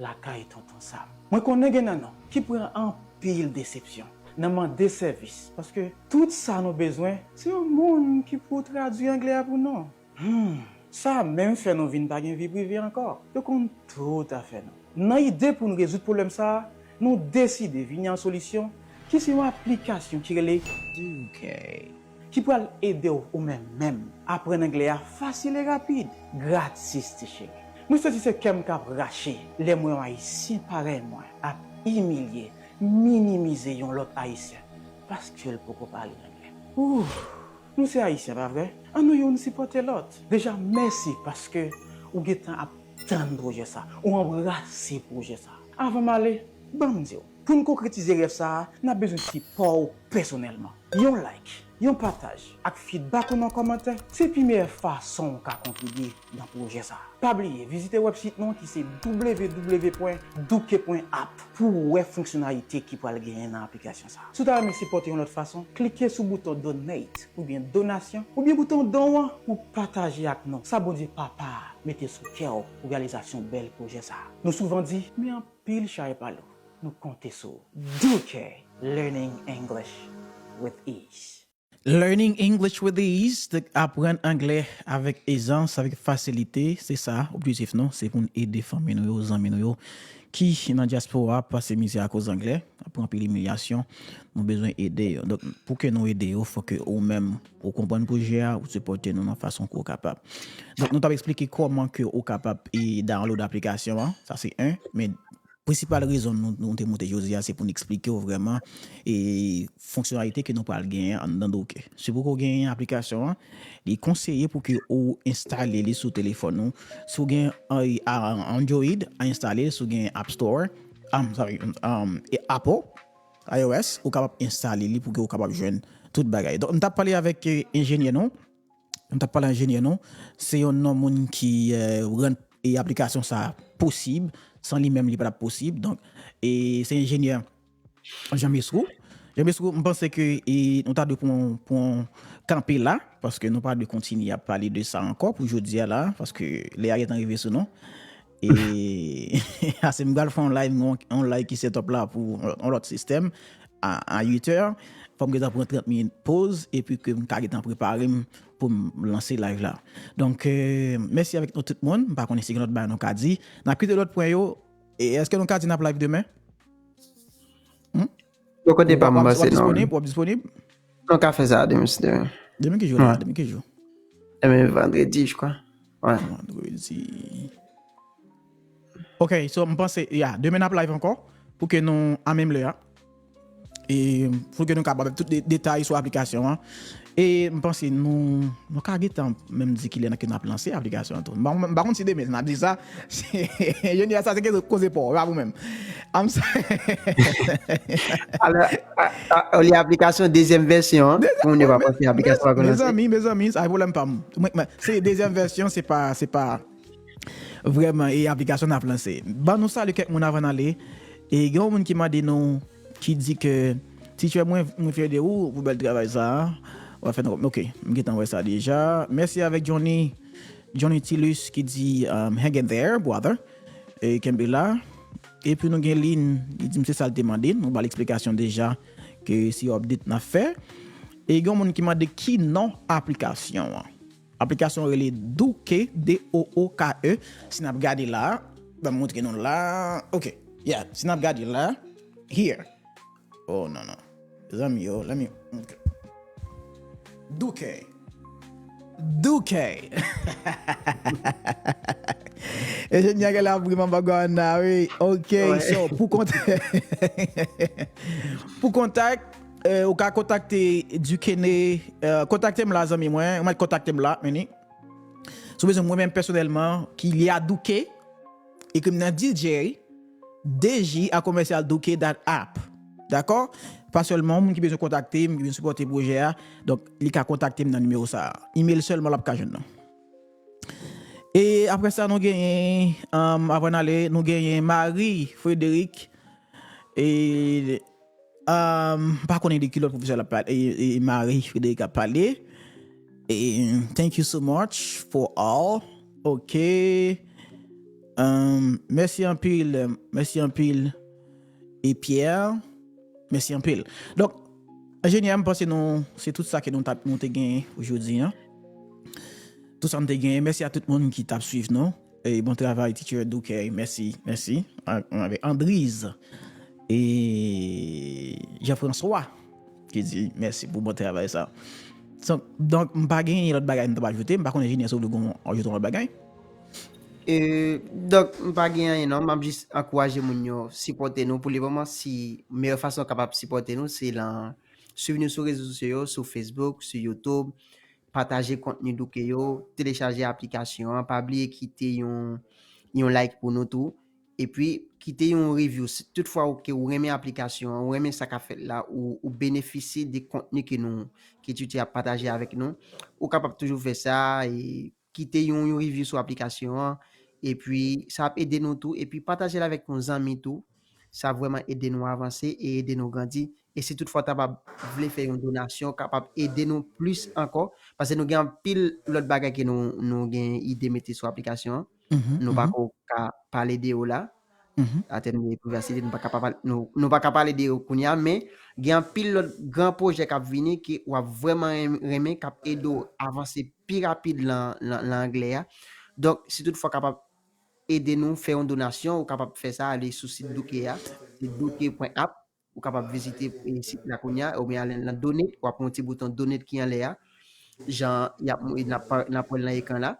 lakay Tonton Sam. Mwen konnen gen nan nou ki pran anpil desepsyon nan mande sèvis, paske tout sa nou bezwen, se yon moun ki pou tradui anglè a pou nou. Hmm, sa menm fè nou vin pa gen vi prive ankò. Yo konn tout afè nou. Nan ide pou n rezoud pwoblèm sa a, nou deside vini an solisyon ki se yon aplikasyon ki rele Duke, ki pral ede w ou menm menm aprann anglè a fasil e rapid, gratis, ti cheri. Mwen santi se kè m k ap rache lè m wè yon Ayisyen parèy mwen ap imilye, minimize yon lòt Ayisyen paske l poko pale anglè. Ouh, nou se Ayisyen, pa vre? Ann nou youn sipòte lòt. Deja, mèsi paske ou gentan ap tann pwojè sa, ou anbrase pwojè sa. Avan m ale, ban m di w, pou n konkretize rèv sa a, n ap bezwen sipò w pèsonèlman. Yon like, yon pataj, ak feedback ou nan kòmantè, se pi meyè fason w ka kontribye nan pwojè sa a. Pa bliye vizite wèbsit nou ki se w w w pwen duke pwen app pou w wè fonksyonalite ki pral genyen nan aplikasyon sa a. Si w ta renmen sipòte yon lòt fason, klike sou bouton donate oubyen donasyon oubyen bouton don an pou pataje ak nou sa Bondye Papa a mete sou kè w pou reyalizasyon bèl pwojè sa a. Nou souvan di, men anpil chay pa lou. Nou konte sou w. Duke, Learning English with Ease. Learning English with Ease, aprann anglè avèk ezans, avèk fasilite, se sa objektif nou, se pou n ede fanmi nou yo, zanmi nou yo, ki nan dyaspora ap pase mizè akoz anglè, ap pran anpil imilyasyon, nou bezwen ede yo. Donk, pou ke nou ede yo, fò ke ou menm, ou konprann pwojè a, ou sipòte nou nan fason ke w kapab. Donk, nou t ap eksplike kòman ke ou kapab e download aplikasyon an, sa se en, men prensipal rezon nou, nou te moute jodi a, se pou n eksplike w vrèman e fonksyonalite ke nou pral genyen anndan Duke. Si poko genyen aplikasyon an, li konseye pou ke ou enstale li sou telefòn ou. Si w gen, a, a, Android, enstale li. Si w gen App Store, um, sorry, um, e Apple, iOS, ou kapab enstale li pou ke ou kapab jwenn tout bagay. Donk, m t ap pale avèk, e, enjenyè nou. M t ap pale enjenyè nou. Se yon non moun ki, e, rann, e, aplikasyon sa posib. San li menm, li pa t ap posib. Donk, e, se enjenyè Jean Mesrou. Jean Mesrou, m panse ke, e, nou ta dwe pran, pran kanpe la, paske nou pa dwe kontinye ap pale de sa ankò pou jodi a la, paske lè a gentan rive sou nou. E, ase m pral fè yon live, yon, yon live ki set up la pou yon, yon lòt sistèm a, a uit è. Fò m gentan pran trant minit poz, epi ke m ka gentan prepare m pou m lanse live la. Donk, e, mèsi avèk nou tout moun. M pa konnen si gen lòt bagay nou ka di. N ap kite lòt pwen yo. E èske nou ka di n ap live demen? Hmm? Bò kote pa m, w ap, w ap disponib? W ap disponib? Nou ka fè sa demen, si demen. Demen ki jou la? Demen ki jou? Demen vandredi, je crois. Wi. Vandredi. Ok, so m panse, ya, demen n ap live ankò pou ke nou, a menm lè a, e pou ke nou kapab tout de- detay sou aplikasyon an. E m panse nou nou ka gentan menm di kilè ke n ap lanse aplikasyon an tou. M pa m pa konn si demen n ap di sa. Junior, sa se koze pa w, pa pou menm. I'm sorry. Alò, a- a- olye aplikasyon dezyèm vèsyon an, pou moun yo pa panse aplikasyon pa konn lanse. Mezanmi, mezanmi, sa e pwoblèm pa m. Mwen- mwen- Se dezyèm vèsyon, se pa, se pa vrèman e aplikasyon n ap lanse. Ban nou salye kèk moun avan n ale. E gen yon moun ki mande nou, ki di ke, Teacher, mwen, mwen fyè de ou pou bèl travay sa a. W ap fè nou, ok, m gentan wè sa deja. Mèsi avèk Johnny, Johnny Tilus ki di, um, hang in there, brother. E kenbe la. Epi nou gen Lin, li di m se sa l te mande. Nou ba l eksplikasyon deja ke se yon update n ap fè. E gen yon moun ki mande ki non aplikasyon an. Aplikasyon an rele Douke, D O O K E. Si n ap gade la, ban m montre nou la. Ok, yeah, si n ap gade la, here. Oh, non, non. Zanmi yo, let me, ok. Douke. Douke. Enjenyè gen la vreman bagay la, wi. Ok, so, pou kont-, pou kontak, euh, ou ka kontakte Dukene, euh, kontakte m la, zanmi mwen. Ou mèt kontakte m la, meni. Si w bezwen mwen menm pèsonèlman, ki lye a Douke, ekri m nan D J, D J a commercial douke dot app. Dakò? Pa sèlman moun ki bezwen kontakte m, ki bezwen sipòte pwojè a, donk, li ka kontakte m nan nimewo sa a. Email sèlman l ap ka jwenn nou. E apre sa, nou genyen, um, avan n ale, nou genyen Marie Frédéric. E Um, m pa konnen de ki lòt pwofesè l ap pale, e, e Marie Frédéric ap pale. E, thank you so much for all. Ok. Um, mèsi anpil, mèsi anpil. E Pierre, mèsi anpil. Donk, enjenyè, m panse nou, se tout sa ke nou t ap, nou te gen pou jodi a. Tout sa nou te gen. Mèsi a tout moun ki t ap swiv nou. E bon travay, teacher Douke. Mèsi, mèsi. A- Avèk Andriz e Jean-François ki di mèsi pou bon travay sa. So, donk, m pa gen lòt bagay m t ap ajoute. M pa konnen, enjenyè, si w vle gon ajoute yon lòt bagay. E, donk, m pa gen anyen non, m ap jis ankouraje moun yo sipòte nou. Pou lemoman, si meyè fason kapab sipòte nou, se lan swiv nou sou rezo sosyo yo, sou Facebook, sou YouTube, pataje kontni Douke yo, telechaje aplikasyon an, pa bliye kite yon, yon like pou nou tou. Epi, kite yon review. Si toutfwa ou, ke ou renmen aplikasyon an, ou renmen sa k ap fèt la, ou, ou benefisye de kontni ke nou, ke Titi ap pataje avèk nou, ou kapab toujou fè sa, e kite yon, yon review sou aplikasyon an. Epi, sa ap ede nou tou. Epi, pataje l avèk yon zanmi tou. Sa vrèman ede nou avanse e ede nou grandi. E si toutfwa w ta pa vle fè yon donasyon, kapab ede nou plis ankò. Paske nou gen anpil lòt bagay ke nou, nou gen ide mete sou aplikasyon an. Nou pako ka pale de yo la. Atèn de privasite, nou pa ka pa pale, nou, nou pa ka pale de yo kounye a, men gen anpil lòt gran pwojè k ap vini ke w ap vrèman renm- renmen, k ap ede w avanse pi rapid lan, lan, lan anglè a. Donk, si toutfwa w kapab ede nou fè yon donasyon, ou kapab fè sa, ale sou sit Douke a, se douke pwen app, ou kapab vizite, e, sit la kounye a, oubyen ale nan donate, w ap wè yon ti bouton donate ki anlè a, jan y ap, n ap, n ap wè l nan ekran la.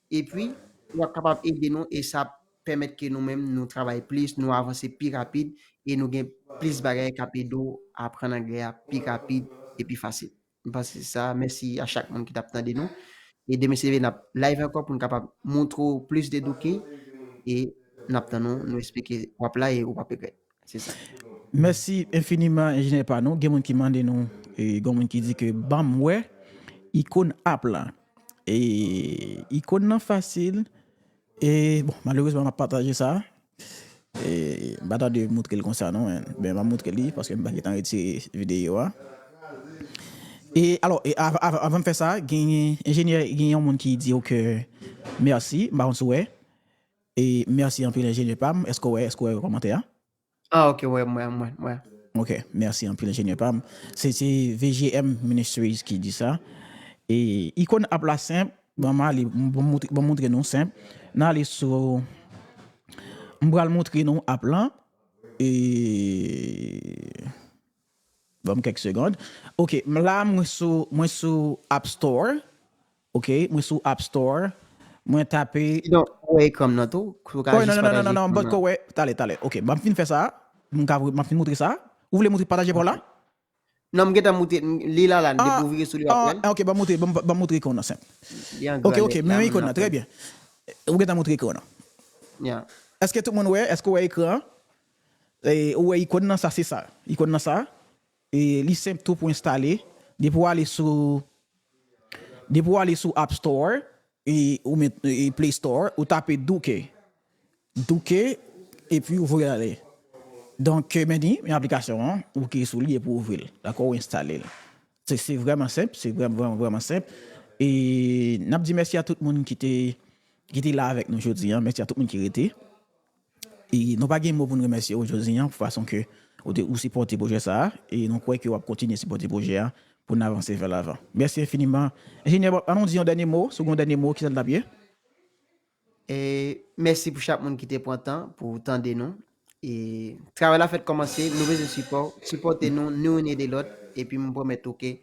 Epi, w ap kapab ede nou, e sa ap pèmèt ke nou menm, nou travay plis, nou avanse pi rapid, e nou gen plis bagay k ap ede w aprann anglè a pi rapid e pi fasil. M panse se sa. Mèsi a chak moun ki t ap tande nou. E demen, se vre, n ap live ankò pou n kapab montre w plis de Douke. E n ap tann ou, nou espere ke w ap la e ou p ap regrèt. Se sa. Mèsi enfiniman, enjenyè pa nou. Gen moun ki mande nou, e gen moun ki di ke ban m wè ikòn app la. E ikòn nan fasil. E bon, malerezman, m ap pataje sa. E m pa ta dwe montre l konsa, non. Men, men m ap montre li paske m pa gentan retire videyo a. E alò, e av- av- avan m fè sa, gen enjenyè, gen yon moun ki di w ke mèsi, m pa konn si w wè. E mèsi anpil, enjenyè pa m. Èske w wè, èske w wè kòmantè a? Ah, ok, wè, m wè, m wè, m wè. Ok, mèsi anpil, enjenyè pa m. Se, se V G M Ministries ki di sa. E ikòn app la senp, ban m ale, ban m montre, ban m montre nou senp. N ale sou, m pral montre nou app lan. E ban m kèk segond. Ok, m la, mwen sou, mwen sou App Store. Ok, mwen sou App Store. Mwen tape. Sinon, ou wè ekran m nan tou, ou ka Oh, non, jis non, non, pataje non, non, ekran m but nan. Ko, wè. Talè, talè. Ok, m ap fin fè sa. M ka, m ap fin montre sa. Ou vle montre, pataje pa w la? Non, m gentan montre li la, la, depi ou vire sou li Ah, apre. Ok, ban montre, ban ban montre ekran nan, senp. Li an Ok, gran ok, lèt, men la, ekran menm nan, trè apre. Byen. Ou gentan montre ekran nan. Yeah. Èske tout moun wè? Èske w wè ekran an? E, ou wè ikòn nan, sa se sa. Ikòn nan sa. E, li senp tou pou enstale. Depi w ale sou, depi w ale sou App Store, e, ou met, e, Play Store, ou tape Duke. Duke, epi ou voye ale. Donk, e, men ni, men aplikasyon an, ou klike sou li epi ou ouvri l. Dakò, ou enstale l. Se, se vrèman senp, se vrèman, vrèman, vrèman senp. E n ap di mèsi a tout moun ki te, ki te la avèk nou jodi a. Mèsi a tout moun ki rete. E nou pa gen mo pou nou remèsye w jodi a, pou fason ke ou te, ou sipòte pwojè sa a. E nou kwè ke w ap kontinye sipòte pwojè a pou n avanse vè lavan. Mèsi enfiniman. Enjenyè, an nou di yon dènye mo, si w gen yon dènye mo, kisa l t ap ye? E mèsi pou chak moun ki te pran tan pou tande nou. E travay la fèk kòmanse, nou bezwen sipò, sipòte nou, nou youn ede lòt. Epi m pwomèt ou ke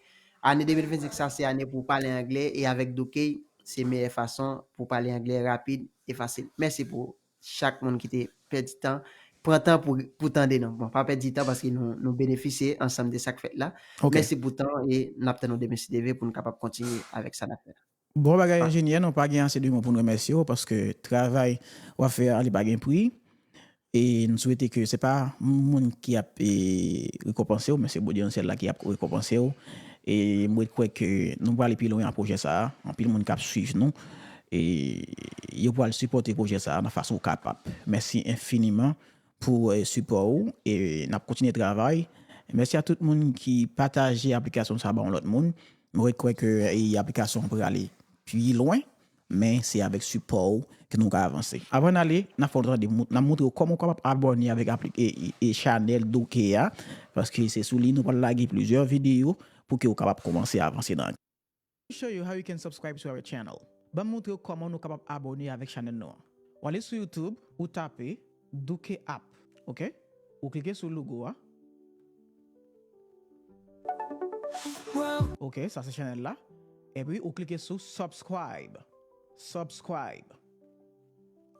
ane de mil vennsenk sa se ane pou pale anglè e avèk Duke, se meyè fason pou pale anglè rapid e fasil. Mèsi pou chak moun ki te pèdi tan, pran tan pou, pou tande nou. Bon, pa pèdi tan paske nou, nou benefisye ansanm de sa k fèt la. Ok. Mèsi pou tan e n ap tann nou demen si Dye vle pou nou kapab kontinye avèk sa n ap fè la. Bon bagay enjenyè, nou pa gen ase de mo pou n remèsye w paske travay w ap fè a, li pa gen pri. E n swete ke se pa moun ki ap e, rekonpanse w, men se Bondye nan syèl la ki ap rekonpanse w. E mwen kwè ke nou prale pi lwen ak pwojè sa a. Anpil moun k ap swiv nou. E yo pral sipòte pwojè sa a nan fason w kapab. Mèsi enfiniman pou e, sipò w. E n ap kontinye travay. Mèsi a tout moun ki pataje aplikasyon sa a ba yon lòt moun. Mwen kwè ke e, aplikasyon an prale pi lwen, men se avèk sipò w ke nou ka avanse. Avan n ale, n ap fè w tande, n ap montre w kòman w kapab abòne avèk apli- e, e, e chanèl Duke a, paske se sou li nou pral lage plizyè videyo pou ke w kapab kòmanse avanse nan. Show you how you can subscribe to our channel. Ban m montre w kòman nou kapab abòne avèk chanèl nou an. W ale sou YouTube, ou tape Duke App, ok? Ou klike sou logo a. Ok, sa se chanèl la. Epi ou klike sou subscribe. Subscribe.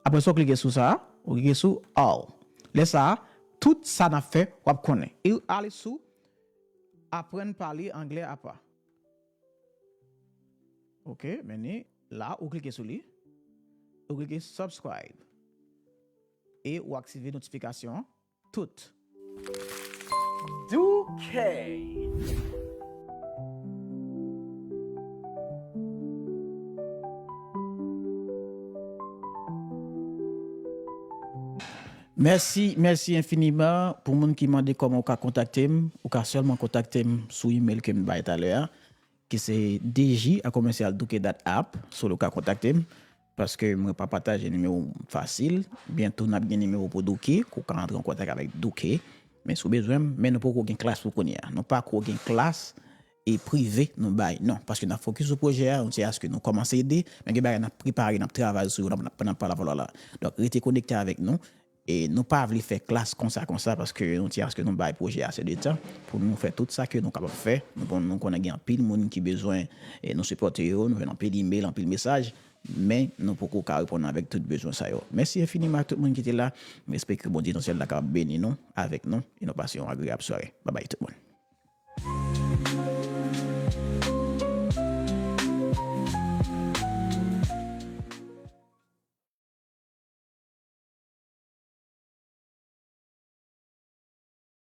Apre sa, ou klike sou sa, ou klike sou all. Lè sa a, tout sa n ap fè, w ap konnen. E ale sou aprann pale anglè apa. Ok, men ni la, ou klike sou li. Ou klike subscribe. E ou aktive notifikasyon an. Tout. Duke. Mèsi, mèsi enfiniman. Pou moun ki mande kòman ou ka kontakte m, ou ka sèlman kontakte m sou email ke m bay talè a, ki se D J a commercial duke dot app, sou ou ka kontakte m, paske mwen pa pataje nimewo m fasil. Byento n ap gen nimewo pou Duke, ke w ka antre an kontak avèk Duke. Men si w bezwen m, men nou poko gen klas pou kounye a. Nou pako gen klas e prive nou bay. Non, paske n ap fokis sou pwojè a, nou se aske nou kòmanse ede, men gen bagay n ap prepare, n ap travay sou yo, n ap, n ap, n ap pale avè w la. Donk, rete konekte avèk nou. E nou pa vle fè klas konsa, konsa, paske nou te aske nou bay pwojè ase de tan pou nou fè tout sa ke nou kapab fè. Nou konn, nou konnen gen anpil moun ki bezwen e nou sipòte yo, nou jwenn anpil email, anpil mesaj, men nou poko ka reponn avèk tout bezwen sa yo. Mèsi enfiniman a tout moun ki te la. M espere ke Bondye nan syèl la kapab beni nou, avèk nou, e nou pase yon agreyab sware. Babay tout moun.